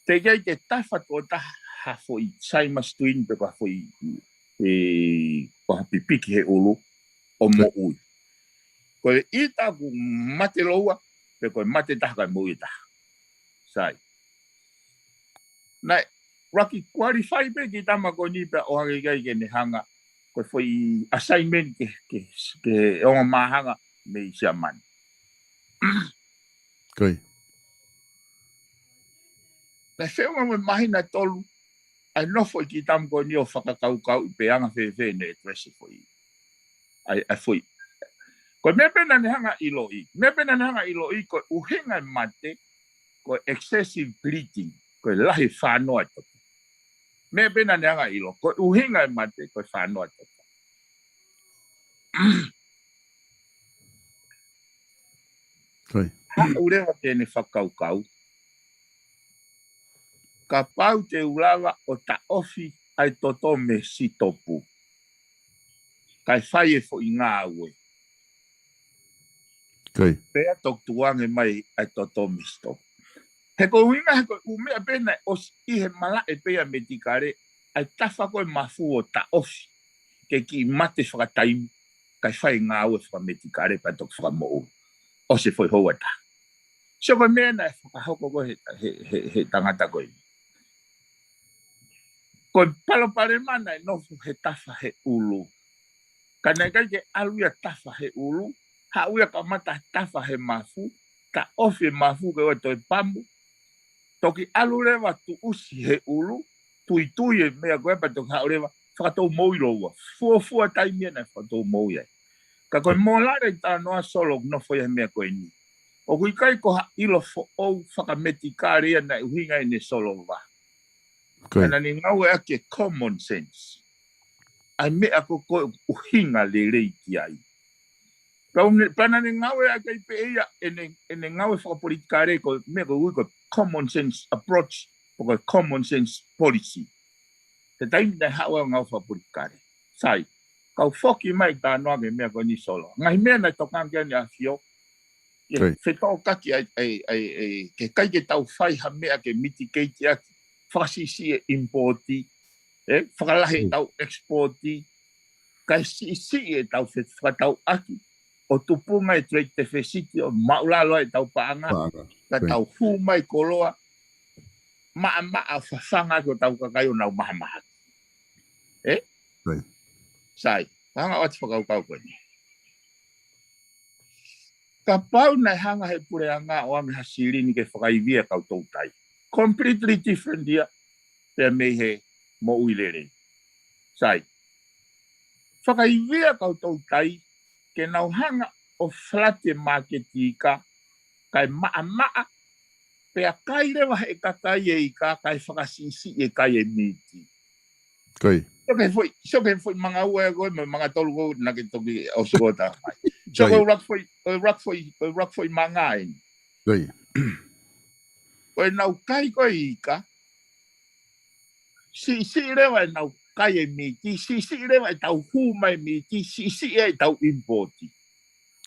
Teʻeki ai ke tafa tuʻo taha ha foʻi Siamese twin pe ko ha foʻi, ē, ko ha pipiki he ʻulu ʻo moʻui. Ko e ʻita ʻoku mate lōua, pe ko e mate taha kae moʻui taha. Sai. Naʻe ʻuluaki qualify pē kiʻi tama ko eni pea ʻohake ki ai ke ne hanga, ko e foʻi assignment ke, ke, ke ongo māhanga mei Siamane. Naʻe feʻunga mo e māhina ʻe tolu, ʻa e nofo ʻa e kiʻi tama ko eni ʻo fakakaukauʻi pe anga fēfē ʻene address e foʻi. ʻA e, ʻa e foʻi. Ko e meʻa pē naʻa ne hanga ʻiloʻi. Meʻa pē naʻa ne hanga ʻiloʻi ko e ʻuhinga e mate, ko e excessive bleeding, ko e lahi fānoa e toto. Meʻa pē naʻa ne hanga ʻilo, ko e ʻuhinga e mate, ko e fānoa e toto. Haʻu leva ke ne fakakaukau. Kapau te u lava ʻo taʻofi ʻa e toto mei Sitopu, kae fai e foʻi ngāue. Pea toki tukuange mai ʻa e toto mei Sitopu. He ko e ʻuhinga he ko e ʻū meʻa pē naʻe ʻosi ʻi he malaʻe pē ʻa Metikale, ʻa e tafa ko ē mafu ʻo taʻofi ke kiʻi mate fakataimi, kae fai ngāue fakametikale pea toki fakamoʻui. ʻOsi e foʻi houa ʻe taha. Sio ko e meʻa naʻe fakahoko ko ē he, he, he, he tangata ko eni. Ko e palopalema naʻe nofo he tafa he ʻulu. Ka naʻe ʻikai ke ʻalu ia tafa he ʻulu, haʻu ia kamata tafa he mafu, taʻofi e mafu ke ʻoua toe pamu, toki ʻalu leva tuʻusi he ʻulu, tuitui e meʻa ko ē pea toki haʻu leva, fakatou moʻui lōua. Fuofua taimi ia naʻe fakatou moʻui ai. Ka ko e mōlale ʻi talanoa Solo ʻoku nofo ia he meʻa ko eni. ʻOku ʻikai ko ha ʻilo foʻou fakametikale ia naʻe ʻuhinga ʻene solova. Pea naʻa ne ngāueʻaki e common sense. ʻA e meʻa ko ē ʻoku ʻuhinga lelei ki ai. Pea u ne, pea naʻa ne ngāueʻaki ai pē ia ʻene, ʻene ngāue fakapolitikale ko e meʻa ko ē ui ko e common sense approach, pe ko e common sense policy. He taimi naʻe haʻu ai ʻo ngāue fakapolitikale. Sai, kau foki mai talanoa ki he meʻa ko eni Solo. Ngaahi meʻa naʻe tokanga ki ai ʻa ʻAfio, ʻIo, fetōkaki ai, ai, ai, ai, ke ʻikai ke tau fai ha meʻa ke mitigate ʻaki, fakasiʻisiʻi e import, ē, fakalahi e tau export, kae siʻisiʻi e tau fe-, fakatauʻaki, ʻo tupunga e trade deficit, ʻo māʻulalo ai e tau paʻanga, ka tau hū mai koloa, maʻamaʻa fafanga ki ʻo tau kakai ʻo nau mahamaha. Ē? Sai, hanga ʻo ʻoatu fakakaukau ko eni. Kapau naʻe hanga he puleʻanga ʻo ʻoange ha silini ke fakaivia kau toutai. Completely different ia, pea mei he moʻui lelei. Sai. Fakaivia kau toutai, ke nau hanga ʻo flat e māketi ika, kae maʻamaʻa, pea kai leva he kakai e ika, kae fakasiʻisiʻi e kai e miti. Sio ki he foʻi, sio ki he foʻi manga ua ē ko ē, mo e manga tolu ko ē, naʻa ke toki ʻosi ko ē tā mai. Sio ko e ʻuluaki foʻi, ko e ʻuluaki foʻi, ko e ʻuluaki foʻi manga eni. Ko ʻenau kai ko ē ika, siʻisiʻi leva ʻenau kai e miti, siʻisiʻi leva ʻetau hū mai miti, siʻisiʻi ʻetau import.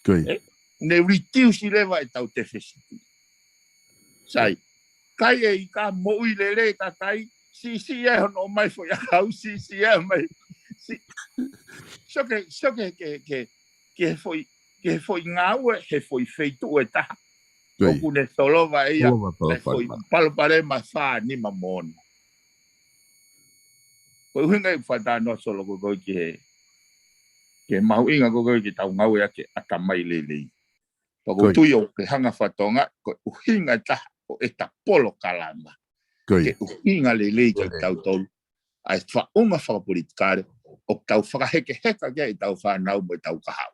Ē? Ne reduce leva ʻetau deficit. Sai. Kai e ika moʻui lelei kakai, siʻisiʻi ai hono ʻomai foʻi ʻakau, siʻisiʻi ai mai. Si-, sio ki he, sio ki he, ki he, ki he, ki he foʻi, ki he foʻi ngāue, he foʻi feituʻu ʻe taha. ʻOku ne solova ia, solova e foʻi palopalema fā nima mo ono. Ko e ʻuhinga ia ʻoku fakatalanoa Solo ko ē ki he, ki he mahuʻinga ko ē ke tau ngāueʻaki e ʻatamai lelei. Pea ʻoku ou tui ʻoku ke hanga fakatonga, ko e ʻuhinga ʻe taha ʻo ʻeta polokalama. Ke ʻuhinga lelei kia tautolu. ʻA e faʻunga fakapolitikale, ʻoku tau fakahekeheka ki ai ʻetau fānau mo ʻetau kahaʻu.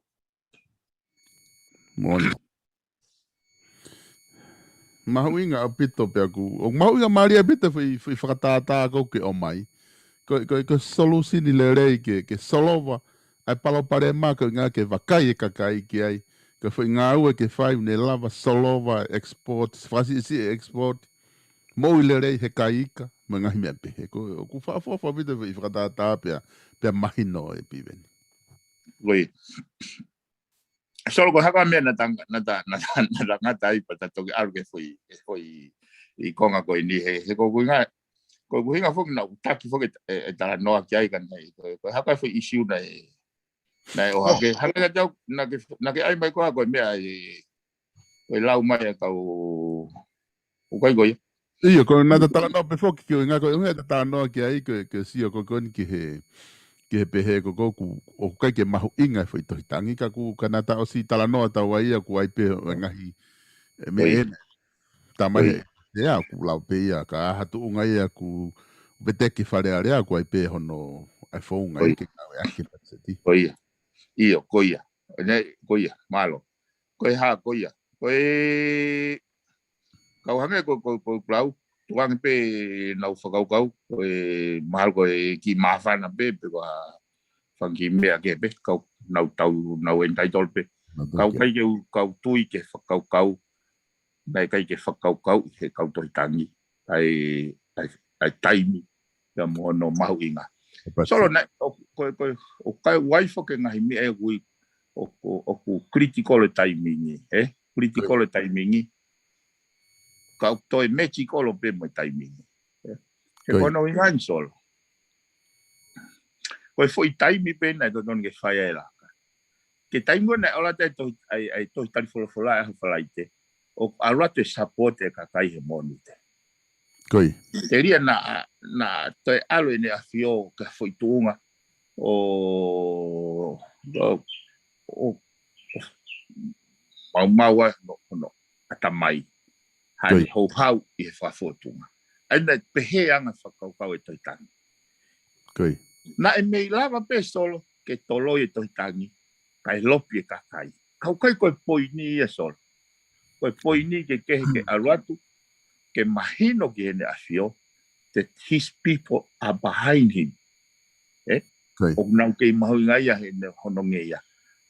Moʻoni. Mahuʻinga ʻaupito pea ʻoku, ʻoku mahuʻinga mālie ʻaupito foʻi, foʻi fakatātā ko ē ke ʻomai. Ko, ko, ko e solusini lelei ke, ke solova ʻa e palopalema ko e ʻuhinga ke vakai e kakai ki ai. Ko e foʻi ngāue ke fai ʻoku ne lava solova export, fakasiʻisiʻi export, moʻui lelei he kai ika, mo e ngaahi meʻa pehē. Ko, ʻoku fakaʻofoʻofa ʻaupito foʻi fakatātā pea, pea mahino ē Piveni. Solo, ko e hā e meʻa naʻa ta, naʻa ta, naʻa ta, naʻa ta ngata ai pea ta toki ʻalu ki he foʻi, ki he foʻi konga ko eni he, he ko e ʻuhinga, ko e ʻuhinga foki naʻa ku taki foki e, e talanoa ki ai ka naʻe, ko e, ko e hā e foʻi issue naʻe, naʻe ʻohake. Hangē ka tau, naʻa ke, naʻa ke ʻai mai ko ā ko e meʻa ē, ko e lau mai ʻa e kau ʻoku ʻikai ko ia. ʻIo, ko e naʻa ta talanoa pē foki ki he ʻuhinga ko e ʻuhinga ʻeta talanoa ki ai ko e, ko e sio ko ē ko eni ki he, ki he pehē ko ē ʻoku, ʻoku ʻikai ke mahuʻinga e foʻi tohi tangi ka ʻoku, ka naʻa ta ʻosi talanoa tau ai ia ʻoku ʻi ai pē e ngaahi, e meʻa ē, tā mai he, ʻoku lau pē ia, ka ʻi ha tuʻunga ia ʻoku veteki Fale Alea ʻoku ʻi ai pē hono ʻai founga ʻi he ngāueʻaki e patiseti. Ko ia. ʻIo, ko ia. Nei, ko ia. Mālō. Ko e hā, ko ia. Ko e, kau hangē ko, ko, ko e lau, tukuange pē ʻenau fakakaukau, ko e mahalo ko e kiʻi māfana pē, pe ko ha, fanga kiʻi meʻa kehe pē, kau nau tau, nau entitled pē. Kau ʻikai ke u, kau tui ki he fakakaukau, naʻe ʻikai ke fakakaukau he kau tohi tangi, ʻai, ʻai, ʻai taimi, ia mo hono mahuʻinga. Solo naʻe, ʻo, ko, ko, ʻoku ʻikai ʻuai foki e ngaahi meʻa ʻoku, ʻoku, ʻoku critical e taimingi, ē? Critical e taimingi. Ka ʻoku toe magical pē mo e taimingi. Ē? He ko hono ʻuhinga eni Solo. Ko e foʻi taimi pē naʻe totonu ke fai ai e laka. Ke taimi ko ē naʻe ʻola atu e tohi, ʻai, ʻai tohi tali folofola ʻa e ʻaho Falaite, ʻoku ʻalu atu e support e kakai he Mōnite. Telia naʻa, naʻa toe ʻalu ʻEne ʻAfio ki ha foʻi tuʻunga ʻo, ʻo, ʻo, ʻo maumau ai hono, hono ʻatamai. Hane houhau ʻi he fakafōtunga. ʻA ia naʻe pehē anga e fakakaukau e tohi tangi. Naʻe mei lava pē Solo ke toloi e tohi tangi, kae lopi e kakai. Ka ʻoku ʻikai ko e poini ia Solo. Ko e poini ke kehe ke ʻalu atu, ke mahino ki heʻene ʻafio, that his people are behind him. Ē? ʻOku nau kei mahuʻingaʻia heʻene hono ngeia.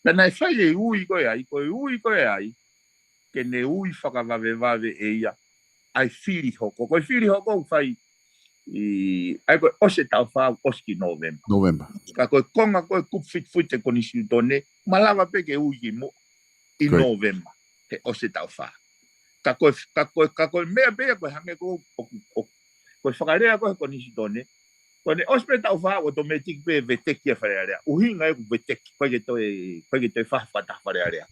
Pea naʻe fai e ui ko ē ai, ko e ui ko ē ai, ke ne ui fakavavevave ʻe ia, ʻai fili hoko. Ko e fili hoko ʻoku fai ʻi, ʻai ko e ʻosi e taʻu fā, ʻosi ki November. November. Ka ko e konga ko e kupu fitufita e konisitūtone, malava pē ke ui kimuʻa ʻi November, he ʻosi e taʻu fā. Ka ko e, ka ko e, ka ko e meʻa pē ia ko e hangē ko, ʻoku, ʻoku, ko e fakalea ko e konisitūtone, ko ʻene ʻosi pē taʻu fā, automatic pē veteki ʻa Fale Alea. ʻUhinga ē ʻoku veteki, ʻikai ke toe, ʻikai ke toe fakataha Fale Alea.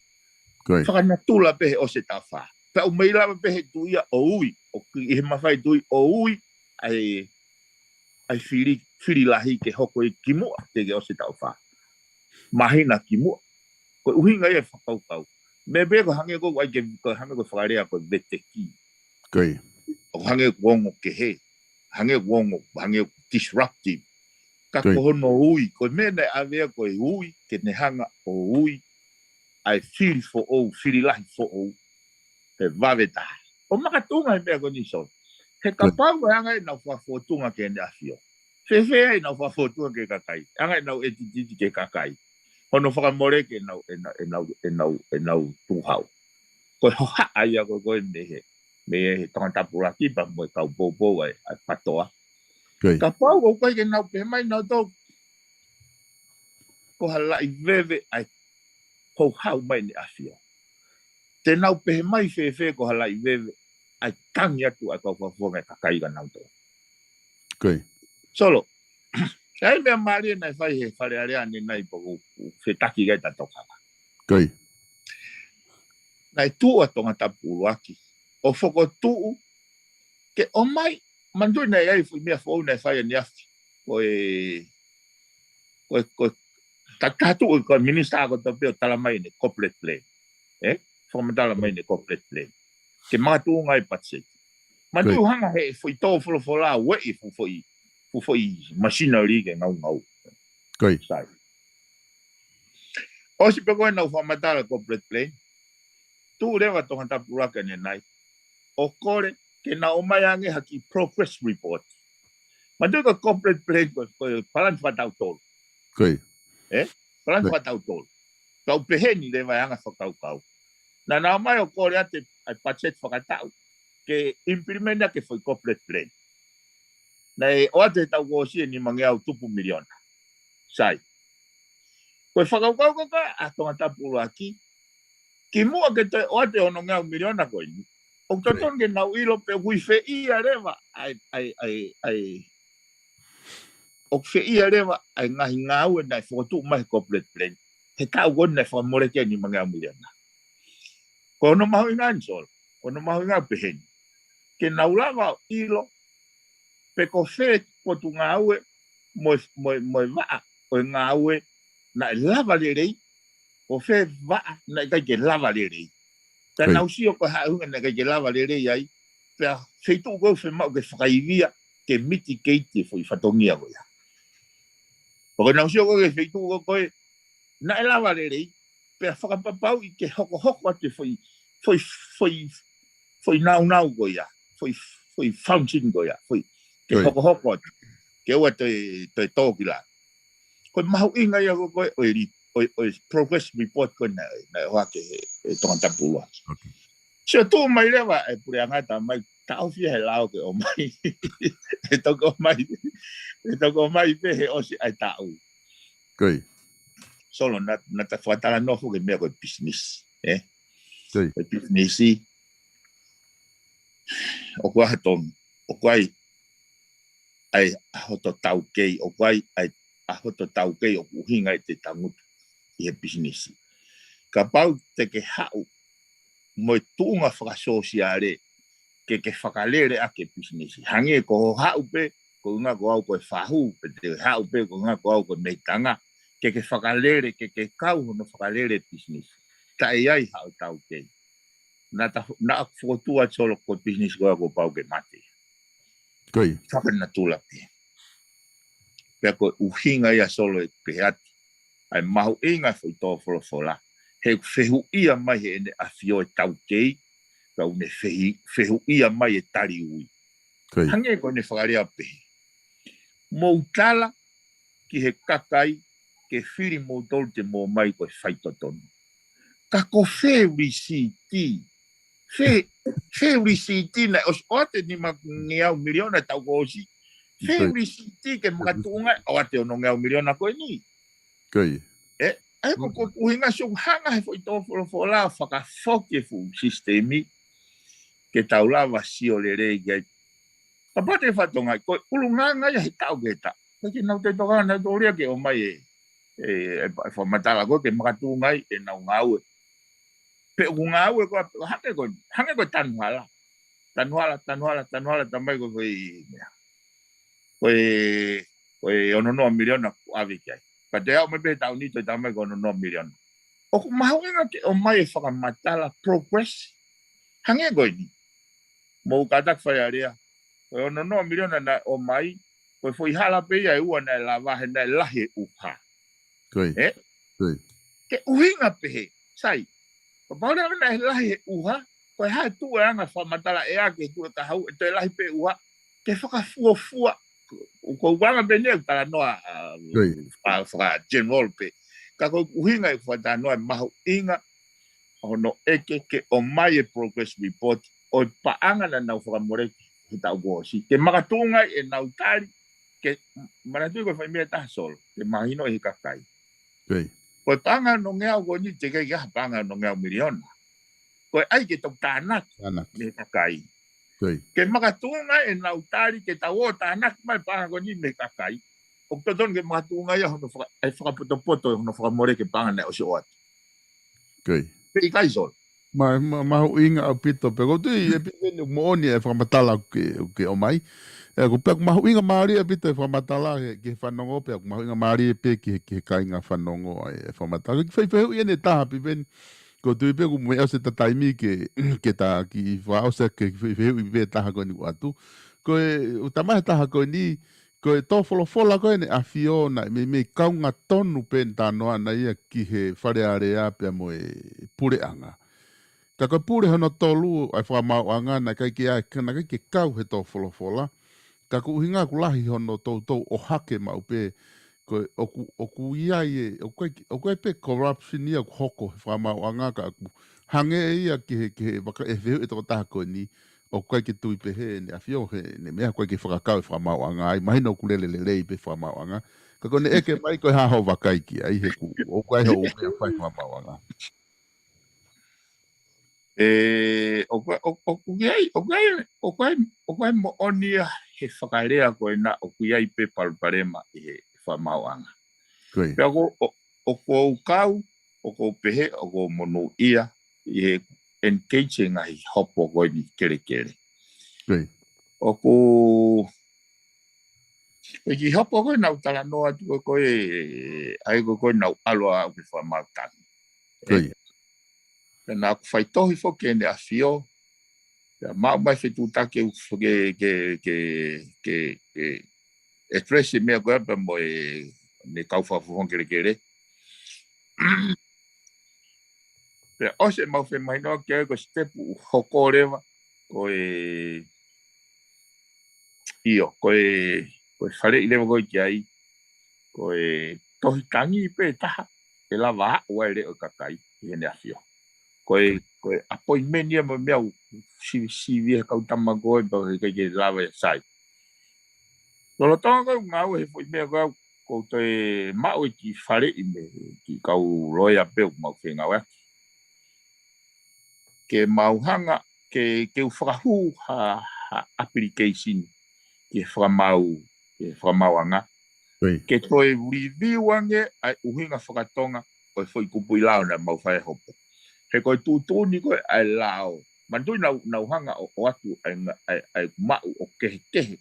Fakanatula pē he ʻosi e taʻu fā. Pea ʻoku mei lava pē he tuʻi ia ʻo ui, ʻoku ʻi he mafai tuʻi ʻo ui, ʻai, ʻai fili, fili lahi ke hoko ʻi kimuʻa, teʻeki ʻosi e taʻu fā. Māhina kimuʻa. Ko e ʻuhinga ia e fakakaukau. Meʻa pē ko e hangē ko e ʻai ke, ko e hangē ko e fakalea ko e veteki. ʻOku hangē ʻoku ongo kehe. Hangē ʻoku ongo, hangē ʻoku disruptive. Ka ko hono ui, ko e meʻa naʻe ʻave ia ko e ui, ke ne hanga ʻo ui, ʻai fili foʻou, fili lahi foʻou, he vave taha. ʻO makatuʻunga he meʻa ko eni Solo. He kapau ʻe anga ʻenau fakafōtunga ki heʻene ʻafio. Fēfē ai ʻenau fakafōtunga ki he kakai. Anga ʻenau ʻetititi ki he kakai. Hono fakamoleki ʻenau, ʻenau, ʻenau, ʻenau, ʻenau tuʻu hau. Ko e hohaʻa ia ko ē ko ē mei he, mei he Tongatapu ʻUluaki pea mo e kau poupou ʻa e, ʻa e PTOA. Kapau ʻoku ʻikai ke nau pehē mai nautolu ko ha laʻi veve ʻa e houhau mai ʻEne ʻAfio. Te nau pehē mai fēfē ko ha laʻi veve ʻa e tangi atu ʻa e kau fakafofonga ʻa e kakai kia nautolu. Solo, ʻa e meʻa mālie naʻe fai he Fale Alea ʻanenai pea ʻoku ou fetaki ki ai ʻa e tokanga. Naʻe tuʻu ʻa Tongatapu ʻUluaki ʻo fokotuʻu ke ʻomai, manatuʻi naʻe ʻi ai e foʻi meʻa foʻou naʻe fai ʻaneafi. Ko e, ko e, ko e, ta-, taha tuʻu ko e minisitā ko Topeo ʻo tala mai ʻene corporate plan. Ē? Fakamatala mai ʻene corporate plan. Ke makatuʻunga e patiseti. Manatuʻi ʻoku hanga he foʻi tō folofola ʻo ueʻi e fuʻu foʻi, fuʻu foʻi machinery ke ngaungaue. Sai. ʻOsi pē ko ē ʻenau fakamatala corporate plan, tuʻu leva Tongatapu ʻUluaki ʻanenai ʻo kole ke nau ʻomai ange ha kiʻi progress report. Manatuʻi ko e corporate plan ko e, ko e palani fakataʻu tolu. Ē? Palani fakataʻu tolu. Kau pehē ni leva e anga e fakakaukau. Naʻa nau ō mai ʻo kole atu ʻa e patiseti fakataʻu ke implement ʻaki e foʻi corporate plan. Naʻe ʻoatu he taʻu kuo ʻosi e nimangeau tupu miliona. Sai. Ko e fakakaukau ko ē ʻa Tongatapu ʻUluaki, kimuʻa ke toe ʻoatu e onongeau miliona ko eni, ʻoku totonu ke nau ʻilo pe ʻoku ʻi fē ia leva ʻa e, ʻa e, ʻa e, ʻa e, ʻoku ʻi fē ia leva ʻa e ngaahi ngāue naʻe fokotuʻu mai he corporate plan he taʻu ko eni naʻe fakamoleki ai e nimangeau miliona. Ko hono mahuʻinga eni Solo, ko hono mahuʻinga pehē ni. Ke nau lava ʻo ʻilo pe ko fē potungāue mo e, mo e, mo e vaʻa ʻo e ngāue naʻe lava lelei, ko fē vaʻa naʻe ʻikai ke lava lelei. Pea nau sio ko e hā e ʻuhinga naʻe ʻikai ke lava lelei ai, pea feituʻu ko ē ʻoku fiemaʻu ke fakaivia ke mitigate e foʻi fatongia ko ia. Pea ko ʻenau sio ko ē ki he feituʻu ko ē naʻe lava lelei, pea fakapapauʻi ke hokohoko atu e foʻi, foʻi, foʻi, foʻi nāunau ko ia, foʻi, foʻi function ko ia, foʻi, ke hokohoko atu, ke ʻoua toe, toe tō ki lalo. Ko e mahuʻinga ia ko ē ʻo e, ʻo e, ʻo e progress report ko ē naʻe, naʻe ʻohake he, he Tongatapu ʻUluaki. Sio, tuʻu mai leva e puleʻanga, tā mai, taʻofi ia he lao ke ʻomai. ʻE toki ʻomai, ʻe toki ʻomai pē he ʻosi ʻa e taʻu. Solo, naʻa, naʻa ta fakatalanoa foki ki he meʻa ko e pisinisi, ē? Ko e pisinisi, ʻoku ʻi ai ha tonu, ʻoku ʻi ai ʻa e, ʻa hoto taukei, ʻoku ʻi ai ʻa e, ʻa hoto taukei ʻoku ʻuhinga ʻi heʻete tangutu ʻi he pisinisi. Kapau te ke haʻu mo e tuʻunga fakasōsiale ke ke fakalele ʻaki e pisinisi. Hangē ko hoʻo haʻu pē koeʻuhinga ko au ko e fahu, pe te haʻu pē koeʻuhinga ko au ko e meitanga, ke ke fakalele, ke ke kau hono fakalele e pisinisi. Taʻe ʻi ai haʻo taukei. Naʻa ta, naʻa ku fokotuʻu atu, Solo, ko e pisinisi ko ia kuo pau ke mate. Fakanatula pē. Pea ko e ʻuhinga ia, Solo, ʻeku pehē atu, ʻa e mahuʻinga e foʻi tō folofola, he ʻoku fehuʻia mai heʻene ʻafio e taukei, ka ʻoku ne fehi-, fehuʻia mai e tali ui. Hangē ko ʻene fakalea pehē: Mou tala ki he kakai ke fili moutolu te mou ō mai ko e faitotonu. Ka ko fē risiti? Fē, fē risiti naʻe ʻosi ʻoatu e nimangeau miliona taʻu kuo ʻosi? Fē risiti ke makatuʻunga ai ʻoatu e onongeau miliona ko eni? ʻE, ʻa ia ko, ko e ʻuhinga, Solo, ʻoku hanga he foʻi tō folofola ʻo fakafoki e fuʻu sisitemi ke tau lava sio lelei ki ai. Kapau te ke fakatokangaʻi, ko e ʻulungaanga ia he taʻu ki he taʻu. Ka ke nau te toka, nau tōlia ke ō mai e, e, e, e fakamatala ko ē ke makatuʻunga ai ʻenau ngāue. Pe ʻoku ngāue ko ē, hangē ko, hangē ko e tanu hala. Tanu hala, tanu hala, tanu hala, tā mai ko e, ko e meʻa. Ko e, ko e ono noa miliona kuo ʻave ki ai. Ka te aʻu mai pē he taʻu ni toe tā mai ko e ono noa miliona. ʻOku mahuʻinga ke ʻomai e fakamatala progress. Hangē ko eni. Mou kātaki, Fale Alea. Ko e ono noa miliona naʻe ō mai, ko e foʻi hala pē ia ʻe ua naʻe lava he naʻe lahi e ʻuha. ʻE? Ke ʻuhinga pehē, sai. Kapau leva naʻe lahi e ʻuha, ko e hā e tuʻu e anga fakamatala ʻea ke tuʻu e kahaʻu, ʻe toe lahi pē ʻuha, ke fakafuofua. ʻOku ou anga pē eni ʻeku talanoa, ʻa, faka-, faka-general pē. Ka ko e ʻuhinga ʻeku fakatalanoa, ʻe mahuʻinga hono ʻeke ke ʻomai e progress report ʻo e paʻanga naʻa nau fakamoleki he taʻu kuo ʻosi. Ke makatuʻunga ai ʻenau tali, ke manatuʻi ko e fai meʻa ʻe taha, Solo, ke mahino ʻe he kakai. Ko e paʻanga onongeau ko eni, teʻeki ai ke ʻi ai ha paʻanga onongeau miliona. Ko e ʻai ke tau tānaki mei he kakai. Ke makatuʻunga ʻenau tali, ke tau ō tānaki mai paʻanga ko eni mei he kakai. ʻOku totonu ke makatuʻunga ia hono faka-, ʻe fakapotopoto hono fakamoleki e paʻanga naʻe ʻosi ʻoatu. Pe ʻikai, Solo? Ma, ma, mahuʻinga ʻaupito pē. Ko u tui, ʻe Piveni, ʻoku moʻoni e fakamatala ʻoku ke, ʻoku ke ʻomai. ʻE, ko pea ʻoku mahuʻinga mālie ʻaupito e fakamatala he, ki he fanongo, pea ʻoku mahuʻinga mālie pē ki he, ki he kāinga fanongo ai e fakamatala. Ko e kiʻi foʻi fehuʻi eni ʻe taha, Piveni. Ko u tui pē ʻoku mou ʻosi ʻeta taimi ke, ke ta kiʻi fakaʻosi ʻaki e kiʻi foʻi fehuʻi pē ʻe taha ko eni ʻoku ʻatu. Ko e, ʻoku tā mai he taha ko eni, ko e tō folofola ko ē ʻa ʻEne ʻAfio naʻe meimei kaunga tonu pē ʻene talanoa ʻana ia ki he Fale Alea pea mo e puleʻanga. Ka ko e pule hono tolu ʻa e fakamaauʻanga naʻe ʻikai ke ʻi ai, naʻe ʻikai ke kau he tō folofola. Ka ko e ʻuhinga ʻoku lahi hono toutou ʻohake maʻu pē, ko e ʻoku, ʻoku ʻi ai e, ʻoku ʻikai, ʻoku ʻi ai pē corruption ia ʻoku hoko he fakamaauʻanga, ka ʻoku hangē ia ki he, ki he vaka-, e fehuʻi ʻa e tokotaha ko eni, ʻoku ʻikai ke tui pehē ʻEne ʻAfio heʻene meʻa, ʻoku ʻikai ke fakakau e fakamaauʻanga ai, mahino ʻoku lele lelei pē fakamaauʻanga. Ka ko ʻene ʻeke mai ko e hā hoʻo vakai ki ai, he ʻoku, ʻoku ʻi ai hoʻo meʻa fai fakamaauʻanga. ʻE, ʻoku, ʻo-, ʻoku ʻi ai, ʻoku ʻi ai, ʻoku ʻi ai, ʻoku ʻi ai moʻoni ia he fakalea ko ena ʻoku ʻi ai pē palopalema ʻi he fakamaauʻanga. Pea ko, ʻo, ʻoku ou kau, ʻoku ou pehē, ʻoku ou monūʻia ʻi he engage e ngaahi hopo ko eni kelekele. ʻOku, ʻi he kiʻi hopo ko ē naʻa ku talanoa atu ko ē, ʻa ia ko ē naʻa ku ʻalu au ki he fakamaau tangi. Pea naʻa ku faitohi foki ki Heʻene ʻAfio, pea maʻu mai fetuʻutaki ke, ke, ke, ke, ke address e meʻa ko ē pea mo ʻene kau fakafofonga kelekele. Pea ʻosi ʻemau femahinoʻaki ai ko e step ʻoku hoko leva, ko e, ʻio, ko e, ko e faleʻi leva ko ē ki ai, ko e tohi tangi pē taha ʻe lava aʻu ai e leʻo ʻo e kakai ʻi heʻene ʻafio. Ko e, ko e appointment ia mo e meʻa ʻoku sivi, sivi he kau tama ko ē pea ʻikai ke lava ia sai. Lolotonga ko e ngāue he foʻi meʻa ko ē ʻoku ou toe maʻu e kiʻi faleʻi mei he kiʻi kau loea pē ʻoku mau fengāueʻaki. Ke mau hanga, ke, ke u fakahū ha, ha application ki he fakamaau, ki he fakamaauʻanga. Ke toe review ange ʻa e ʻuhinga fakatonga ʻo e foʻi kupuʻi lao naʻa mau fai hopo. He ko e tuʻutuʻuni ko ē ʻa e lao. Manatuʻi naʻa, naʻa ku hanga ʻo, ʻoatu ʻa e, ʻa e, ʻa e maʻu ʻo kehekehe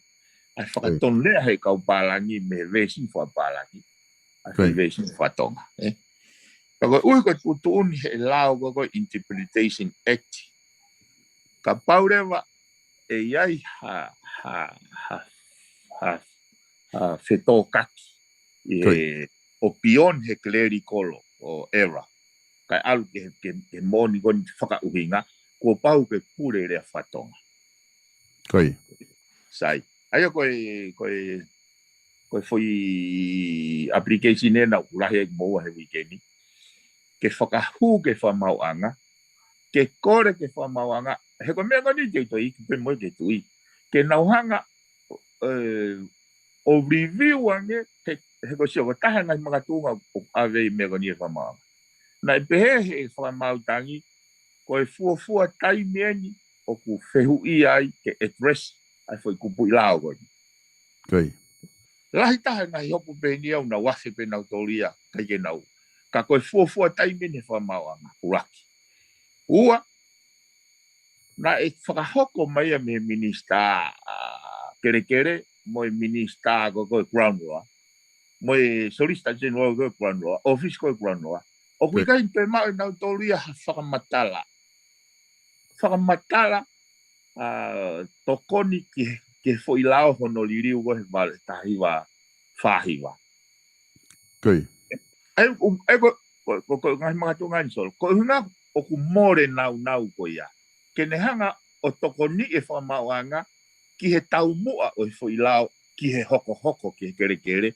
ʻa e fakatonulea he kau pālangi mei he veesi fakapālangi ʻa e veesi fakatonga. Ē? Ka koeʻuhi ko e tuʻutuʻuni he lao ko ē ko e Interpretation Act. Kapau leva ʻe ʻi ai ha, ha, ha, ha, ha fetōkaki ʻi he ʻo beyond he clerical ʻo error. Kae ʻalu ke, ke, ke moʻoni ko eni fakaʻuhinga, kuo pau ke pule lea fakatonga. Sai. ʻA ia ko e, ko e, ko e foʻi application ena ʻoku lahi ai moua he weekend. Ke fakahū ki he fakamaauʻanga, ke kole ki he fakamaauʻanga, he ko e meʻa ko eni te u toe iiki pē mo ia ki he tuʻi. Ke nau hanga, ē, ʻo review ange, he, he ko e sio ko e taha e ngaahi makatuʻunga ʻoku ʻave ai e meʻa ko eni he fakamaauʻanga. Naʻe pehē he fakamaau tangi, ko e fuofua taimi eni ʻoku fehuʻia ai ke address ʻa e foʻi kupuʻi lao ko eni. Lahi taha e ngaahi hopo pehē ni ʻoku nau afe pē nautolu ia, ʻikai ke nau. Ka ko e fuofua taimi eni he fakamaauʻanga, ʻuluaki. Ua, naʻe fakahoko mai ia mei he minisitā, ā, kelekele, mo e minisitā ko ē ko e ground law, mo e Solicitor General ko ē ground law, ʻōfisi ko ē ground law. ʻOku ʻikai toe maʻu ʻe nautolu ia ha fakamatala. Fakamatala, ā, tokoni ki he, ki he foʻi lao hono liliu ko ē he valu taha hiva fā hiva. ʻA ia, ʻa ia ko, ko, ko, ko e ngaahi makatuʻunga eni Solo. Ko e ʻuhinga ʻoku mole naunau ko ia. Ke ne hanga ʻo tokoniʻi e fakamaauʻanga ki he taumuʻa ʻo e foʻi lao, ki he hokohoko ki he kelekele,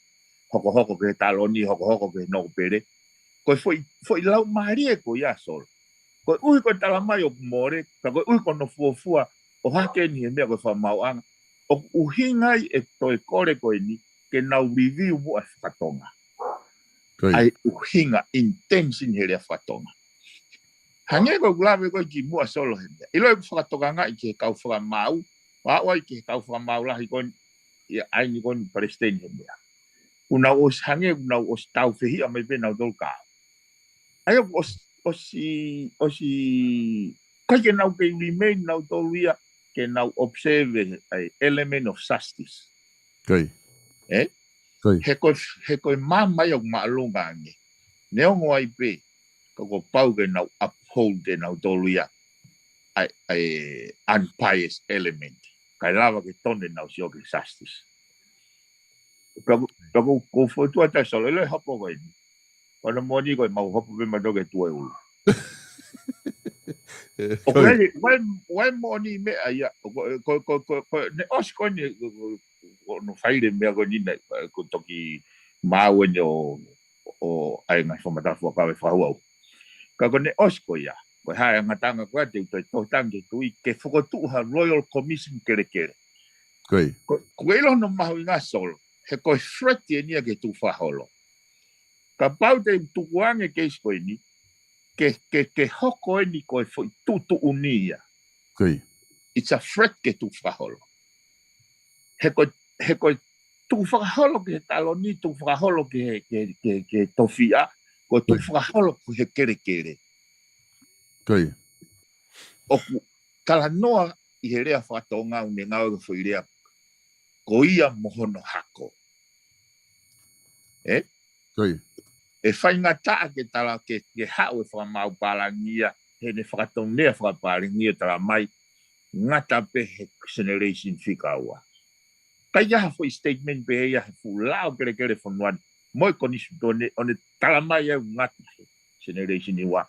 hokohoko ki he taloni, hokohoko ki he nōpele. Ko e foʻi, foʻi laumālie ko ia Solo. Koeʻuhi ko e talamai ʻoku mole, ka koeʻuhi ko hono fuofua ʻohake eni he meʻa ko e fakamaauʻanga. ʻOku ʻuhinga ia e toe kole ko eni, ke nau review muʻa e fakatonga. ʻA e ʻuhinga, intention he lea fakatonga. Hangē ko ʻeku lave ko ē kimuʻa Solo he meʻa. ʻIlo ʻeku fakatokangaʻi ki he kau fakamaau, ʻo aʻu ai ki he kau fakamaau lahi ko eni, ʻa ia ʻa eni ko eni palesiteni he meʻa. ʻOku nau ʻosi hangē, ʻoku nau ʻosi taufehiʻa mai pē nautolu ka. ʻA ia ʻoku ʻosi, ʻosi, ʻosi, ʻikai ke nau kei remain nautolu ia, ke nau observe ʻa e element of justice. Ē? He ko e, he ko e maama ia ʻoku māʻolunga ange. Neongo ai pē, ka kuo pau ke nau uphold ʻe nautolu ia ʻa e, ʻa e unbiased element. Kae lava ke tonu ʻenau sio ki he justice. Pea ʻoku, pea ʻoku, ʻoku ou fokotuʻu atu Solo, ʻilo e hopo ko eni. Ko hono moʻoni ko e mau hopo pē mautolu ki he tuʻa ʻulu. ʻOku ʻi ai, ʻi ai, ʻi ai moʻoni meʻa ia, ko, ko, ko, ko, ko, ne ʻosi ko eni, ko, ko, ko hono faile meʻa ko eni naʻe, ko e toki maau eni ʻo, ʻo ʻai ngaahi fakamatala fuakava ʻe fakahuau. Ka ko ʻene ʻosi ko ia, ko e hā e ngataʻanga ko ia te u toe tohi tangi ki he tuʻi, ke fokotuʻu ha Royal Commission kelekele. Ko, ko e ʻilo hono mahuʻinga Solo, he ko e threat eni ia ki he tukufakaholo. Kapau te u tukuange keisi ko eni, ke, ke, ke hoko eni ko e foʻi tuʻutuʻuni ia. It's a threat ki he tukufakaholo. He ko, he ko e tukufakaholo ki he taloni, tukufakaholo ki he, ki he, ki he, ki he tofiʻa, ko e tukufakaholo ki he kelekele. ʻOku talanoa ʻi he lea fakatonga ʻoku ne ngāue ki he foʻi lea ko ia mo hono hako. Ē? ʻE faingataʻa ke tala ke, ke haʻu e fakamaau pālangi ia, heʻene fakatonulea fakapālangi ia talamai, ngata pē he generation fika ua. ʻIkai ha foʻi statement pē ia he fuʻu lao kelekele fonua ni, mo e konisitūtone, ʻo ne talamai ʻe ngata he generation ua.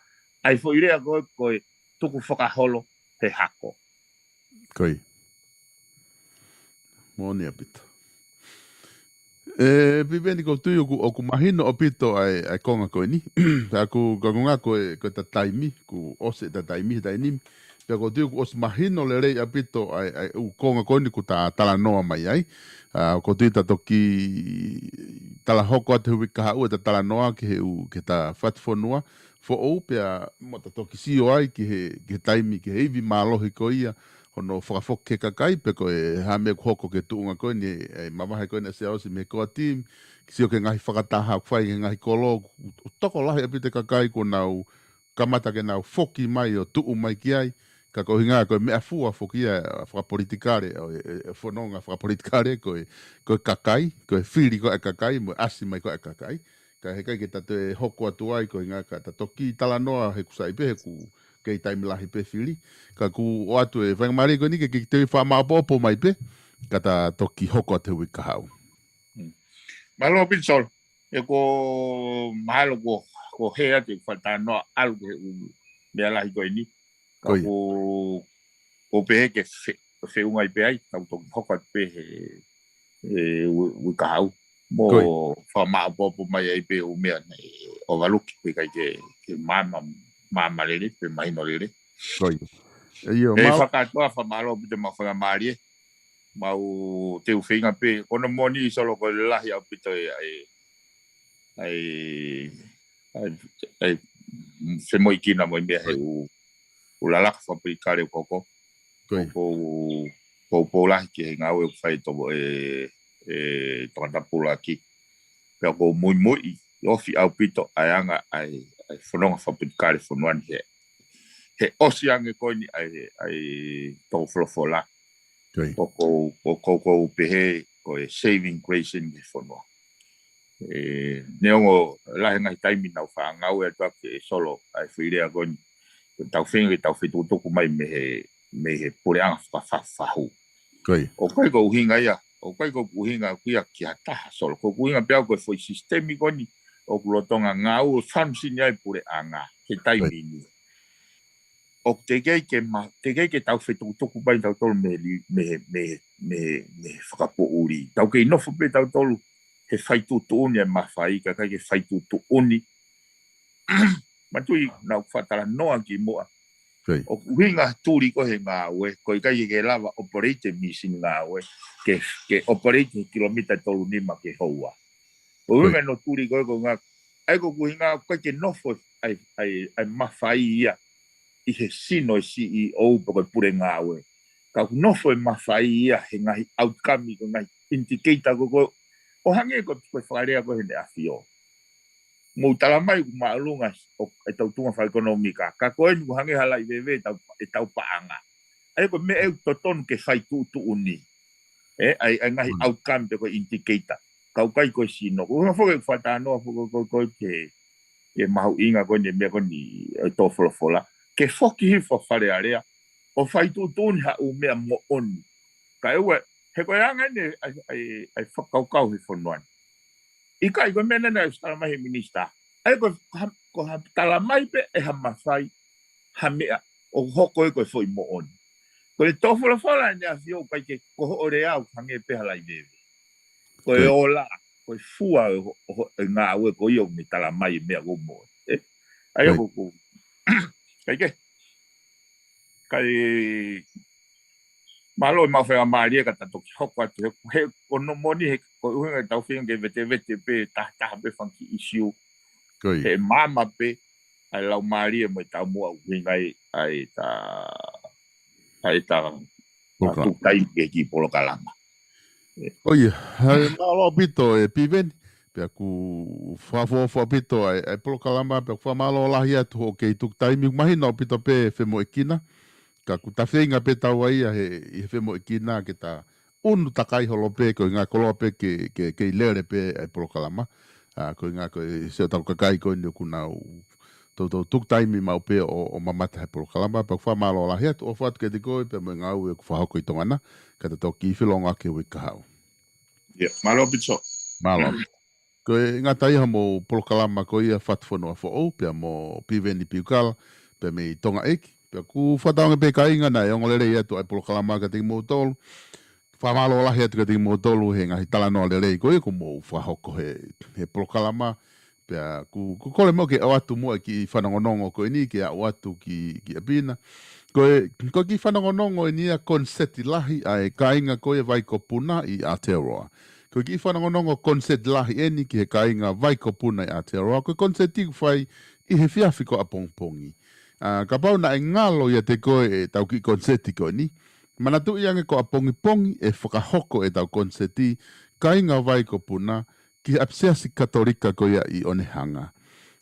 ʻA e foʻi lea ko ē, ko e tukufakaholo he hako. Moʻoni ʻaupito. ʻE, Piveni, ʻoku ou tui ʻoku, ʻoku mahino ʻaupito ʻa e, ʻa e konga ko eni. Pea ʻoku, ko e konga ko e, ko e ta taimi, kuo ʻosi e ta taimi, he taimi ni. Pea ʻoku ou tui ʻoku ʻosi mahino lelei ʻaupito ʻa e, ʻa e ʻū konga ko eni kuo ta talanoa mai ai. ʻA, ʻoku ou tui ta toki tala hoko atu he uike kahaʻu ʻeta talanoa ki he ʻū, ki he ta fatufonua foʻou pea mo ta toki sio ai ki he, ki he taimi, ki he ivi mālohi ko ia, hono fakafoki ki he kakai, pe ko e hā e meʻa ʻoku hoko ki he tuʻunga ko eni, ʻa e mavahe ko eni ʻa Siaosi mei he core team, ki sio ki he ngaahi fakataha ʻoku fai ki he ngaahi kolo, ʻoku tokolahi ʻaupito e kakai kuo nau kamata ke nau foki mai ʻo tuʻu mai ki ai, ka ko e ʻuhinga ko e meʻafua foki ia fakapolitikale, ʻo e, e, e fononga fakapolitikale, ko e, ko e kakai, ko e fili ko ē ʻa e kakai, mo e ʻasi mai ko ē ʻa e kakai. Ka heʻikai ke ta toe hoko atu ai ko e ʻuhinga ka ta toki talanoa he ʻoku sai pē he ʻoku kei taimi lahi pē fili. Ka ʻoku ʻoatu e faingamālie ko eni ke, ke te fakamāʻopoʻopo mai pē, ka ta toki hoko atu he uike kahaʻu. Mm. Mālō ʻaupito Solo. ʻE ko mahalo ko, ko e hā atu e fakatalanoa ʻalu ki he ʻū meʻa lahi ko eni. Ka ʻoku, ʻoku pehē ke fe-, feʻunga ai pē ai, tau toki hoko atu pē he, he u-, uike kahaʻu. Mo fakamāʻopoʻopo mai ai pē ʻū meʻa naʻe ʻovaluki pē ʻikai ke, ke maama, maama lelei, pe mahino lelei. ʻE, fakakātoa fakamālō ʻaupito mo e faingamālie. Mau teu feinga pē, ko hono moʻoni Solo ko e lahi ʻaupito e, ʻa e, ʻa e, ʻa e, ʻa e, femoʻuekina mo e meʻa he ʻū, ʻū lalaka fakapolitikale ʻoku hoko. ʻOku ou, ʻoku ou poupou lahi ki he ngāue ʻoku fai ʻe Tongatapu ʻuluaki. Pea ʻoku ou muimui, ʻoku ofi ʻaupito ʻa e anga ʻa e, ʻa e fononga fakapolitikale fonua ni he, he ʻosi ange ko eni ʻa e, ʻa e toko folofola. ʻOku ou, ʻoku ou, ʻoku ou pehē ko e saving grace eni he fonua. ʻE, neongo lahi e ngaahi taimi naʻa ku faʻa ngāue atu ʻaki ʻe Solo ʻa e foʻi lea ko eni, tau feinga ke tau fetukutuku mai mei he, mei he puleʻanga fakafafahu. ʻOku ʻikai ko e ʻuhinga ia, ʻoku ʻikai ko e ʻuhinga ʻaʻaku ia ki ha taha Solo. Ko e ʻuhinga pē ʻaʻaku ko e foʻi sisitemi ko eni, ʻoku lolotonga ngāue function ai e puleʻanga he taimi ni. ʻOku teʻeki ai ke ma-, teʻeki ai ke tau fetukutuku mai tautolu mei he li-, mei he, mei he, mei he, mei he fakapoʻuli. Tau kei nofo pē tautolu he fai tuʻutuʻuni e mafai, kae ʻikai ke fai tuʻutuʻuni. Manatuʻi naʻa ku faʻa talanoa kimuʻa. ʻOku ʻuhinga tuli ko ē he ngāue, ko e ʻikai ke lava operate e mīsini ngāue, ke, ke operate he kilomita ʻe tolu nima ki he houa. ʻUhinga ʻene tuli ko ē ko e ʻuhinga, ʻa ia ko e ʻuhinga ʻoku ʻikai ke nofo ʻa e, ʻa e, ʻa e mafai ia ʻi he sino e C E O pe ko e pule ngāue. Ka ʻoku nofo e mafai ia he ngaahi outcome, ko e ngaahi indicator ko ē, ʻo hangē ko e, ko e fakalea ko ē ʻEne ʻAfio. Mou tala mai ʻoku māʻolunga ʻo, ʻetau tuʻunga fakaʻekonōmika. Ka ko eni ʻoku hangē ha laʻi veve ʻetau, ʻetau paʻanga. ʻA ia ko e meʻa ʻoku totonu ke fai tuʻutuʻuni. ʻE, ʻa e, ʻa e ngaahi outcome pe ko e indicator. Ka ʻoku ʻikai ko e sino. Ko e ʻuhinga foki ʻeku fakatalanoa foki ko ē, ko ē, ko ē ki he, ki he mahuʻinga ko eni e meʻa ko eni ʻo e tō folofola. Ke foki hifo Fale Alea, ʻo fai tuʻutuʻuni ha ʻū meʻa moʻoni. Kae ʻoua, he ko e anga eni ʻa e, ʻa e, ʻa e fakakaukau he fonua ni. ʻIkai ko e meʻa naʻe ʻosi tala mai he minisitā. ʻA ia ko ha, ko ha tala mai pē ʻe ha mafai, ha meʻa, ʻoku hoko ia ko e foʻi moʻoni. Ko e tō folofola ʻEne ʻAfio ʻoku ʻikai ke ko hoʻo lea ʻoku hangē pē ha laʻi veve. Ko e ola, ko e fua ʻo e ho-, ho-, e ngāue ko ia ʻoku ne tala mai e meʻa ko ē moʻoni. ʻE? ʻA ia ko, ko, ʻikai ke. Kae, mālō e maʻu faingamālie ka ta toki hoko atu he, he ko hono moʻoni he, ko e ʻuhinga ʻetau feinga ke vetevete pē, taha taha pē fanga kiʻi issue. He maama pē, ʻa e laumālie mo e taumuʻa ʻoku ʻuhinga ai, ʻa ʻeta, ʻa ʻeta, ʻa e tuku taimi ki he kiʻi polokalama. ʻIo, ʻa ia, mālō ʻaupito ʻe Piveni, pea ʻoku fakaʻofoʻofa ʻaupito ʻa e, ʻa e polokalama, pea ʻoku fakamālō lahi atu hoʻo kei tuku taimi, mahino ʻaupito pē femoʻuekina, ka ʻoku ta feinga pē taua ia he, ʻi he femoʻuekina ke ta ʻunu takai holo pē, ko e ʻuhinga koloa pē ke, ke, kei lele pē ʻa e polokalama. ʻA, ko e ʻuhinga ko e sio ʻetau kakai ko eni ʻoku nau toutou tuku taimi maʻu pē ʻo, ʻo mamata he polokalama, pea ʻoku fakamālō lahi atu, ʻofa atu kiate koe, pea mo e ngāue ʻoku fakahoko ʻi Tonga na, ka ta toki feʻiloaki he uike kahaʻu. ʻIo, mālō ʻaupito. Mālō. Ko e ngata ia mo e polokalama ko ia Fatufonua Foʻou, pea mo Piveni Piukala, pea mei Tonga ʻEiki. Pea ʻoku fakatauange pē kāinga naʻe ongo lelei atu ʻa e polokalama kiate kimoutolu. Fakamālō lahi atu kiate kimoutolu he ngaahi talanoa lelei ko ia kuo mou fakahoko he, he polokalama. Pea ʻoku, ʻoku kole mo ke ʻoatu mo e kiʻi fanongonongo ko eni ke aʻu atu ki, ki ʻapi na. Ko e, ko e kiʻi fanongonongo eni ʻa e koniseti lahi ʻa e kāinga ko ia Vaikopuna ʻi Aotearoa. Ko e kiʻi fanongonongo koniseti lahi eni ki he kāinga Vaikopuna ʻi Aotearoa. Ko e koniseti ʻoku fai ʻi he efiafi ko ʻapongipongi. ʻA, kapau naʻe ngalo ʻiate koe ʻetau kiʻi koniseti ko eni, manatuʻi ange ko ʻapongipongi ʻe fakahoko ʻetau koniseti kāinga Vaikopuna ki he ʻapisiasi Katolika ko ia ʻi Onehunga.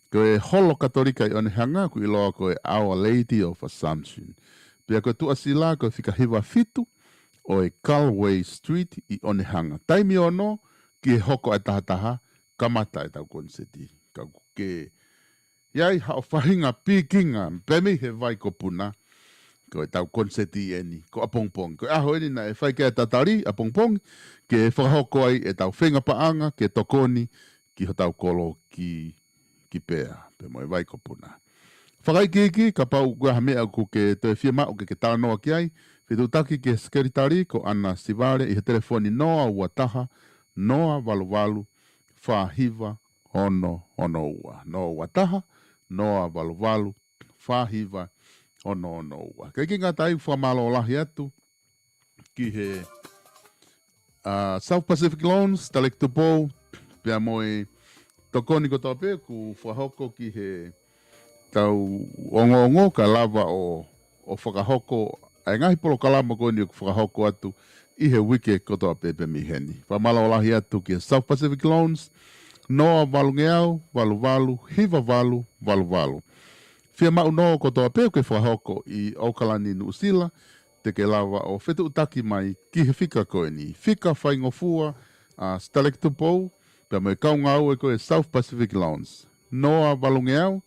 Ko e holo Katolika ʻi Onehunga ʻoku ʻiloa ko e Our Lady of Assumption. Pea ko e tuʻasila ko e fika hiva fitu ʻo e Galway Street ʻi Onehunga. Taimi ono ki he hoko ʻa e taha taha, kamata ʻetau koniseti. Ka ʻoku ke ʻi ai haʻo faʻahinga pikinga pē mei he Vaikopuna, ko ʻetau koniseti eni ko ʻapongipongi. Ko e ʻaho eni naʻe fai ki ai e tatali ʻapongipongi ke fakahoko ai ʻetau feinga paʻanga ke tokoni ki hotau kolo ki, ki Pea, pea mo e Vaikopuna. Fakaikiiki, kapau ʻoku ʻi ai ha meʻa ʻoku ke toe fiemaʻu ke, ke talanoa ki ai, fetuʻutaki ki he sekelitali ko ʻAna Sivale ʻi he telefoni noa ua taha, noa valu valu, fā hiva, ono ono ua. Noa ua taha, noa valu valu, fā hiva, ono ono ua. Kae ʻikai ngata ai, fakamālō lahi atu ki he, ʻa, South Pacific Loans, Taleki Tupou, pea mo e tokoni kotoa pē ʻoku fakahoko ki he tau ongoongo ka lava ʻo, ʻo fakahoko ʻa e ngaahi polokalama ko eni ʻoku fakahoko atu ʻi he uike kotoa pē pea mei heni. Fakamālō lahi atu ki he South Pacific Loans, noa valu ngeau, valu valu, hiva valu, valu valu. Fiemaʻu nō kotoa pē ʻoku ke fakahoko ʻi ʻAokalani, Nuʻusila, te ke lava ʻo fetuʻutaki mai ki he fika ko eni. Fika faingofua ʻa Taleki Tupou, pea mo e kau ngāue ko e South Pacific Loans. Noa valu ngeau,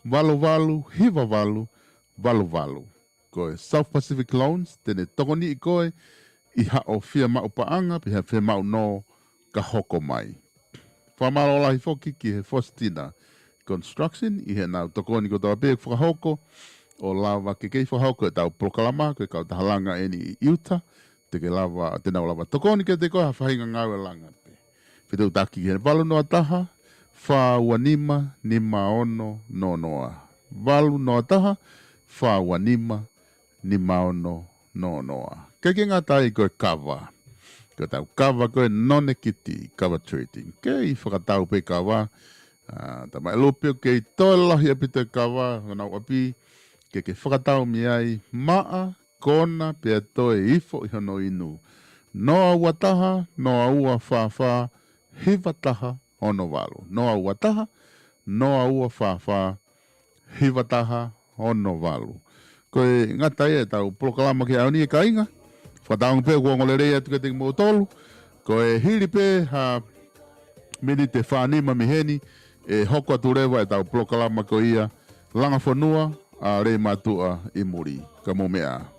valu valu, hiva valu, valu valu. Ko e South Pacific Loans, te ne tokoniʻi koe ʻi haʻo fiemaʻu paʻanga, pe ha fiemaʻu nō ka hoko mai. Fakamālō lahi foki ki he Faustina Construction, ʻi heʻenau tokoni kotoa pē ʻoku fakahoko, ʻo lava ke kei fakahoko ʻetau polokalama, ko e kautaha langa eni ʻi ʻIuta, te ke lava, te nau lava tokoni kiate koe ha faʻahinga ngāue langa pē. Fetuʻutaki ki he valu noa taha, fā ua nima, nima ono noa noa. Valu noa taha, fā ua nima, nima ono noa noa. Kae ʻikai ngata ai, ko e kava. Ko ʻetau kava ko e Nonekiti Kava Trading. Kei fakatau pē kava. ʻA, Tamaʻi Lupe ʻoku kei toe lahi ʻaupito e kava, honau ʻapi, ke ke fakatau mei ai, maʻa, kona, pea toe ifo ʻi hono inu. Noa ua taha, noa ua fā fā, hiva taha, ono valu. Noa ua taha, noa ua fā fā, hiva taha, ono valu. Ko e ngata ia ʻetau polokalama ki he ʻaho ni, ʻe kāinga. Fakatauange pē ʻoku ongo lelei atu kiate kimoutolu. Ko e hili pē ha miniti ʻe fā nima mei heni, ʻe hoko atu leva ʻetau polokalama ko ia Langa Fonua ʻa Lei Matuʻa ʻi muli. Ka mou meʻa ā.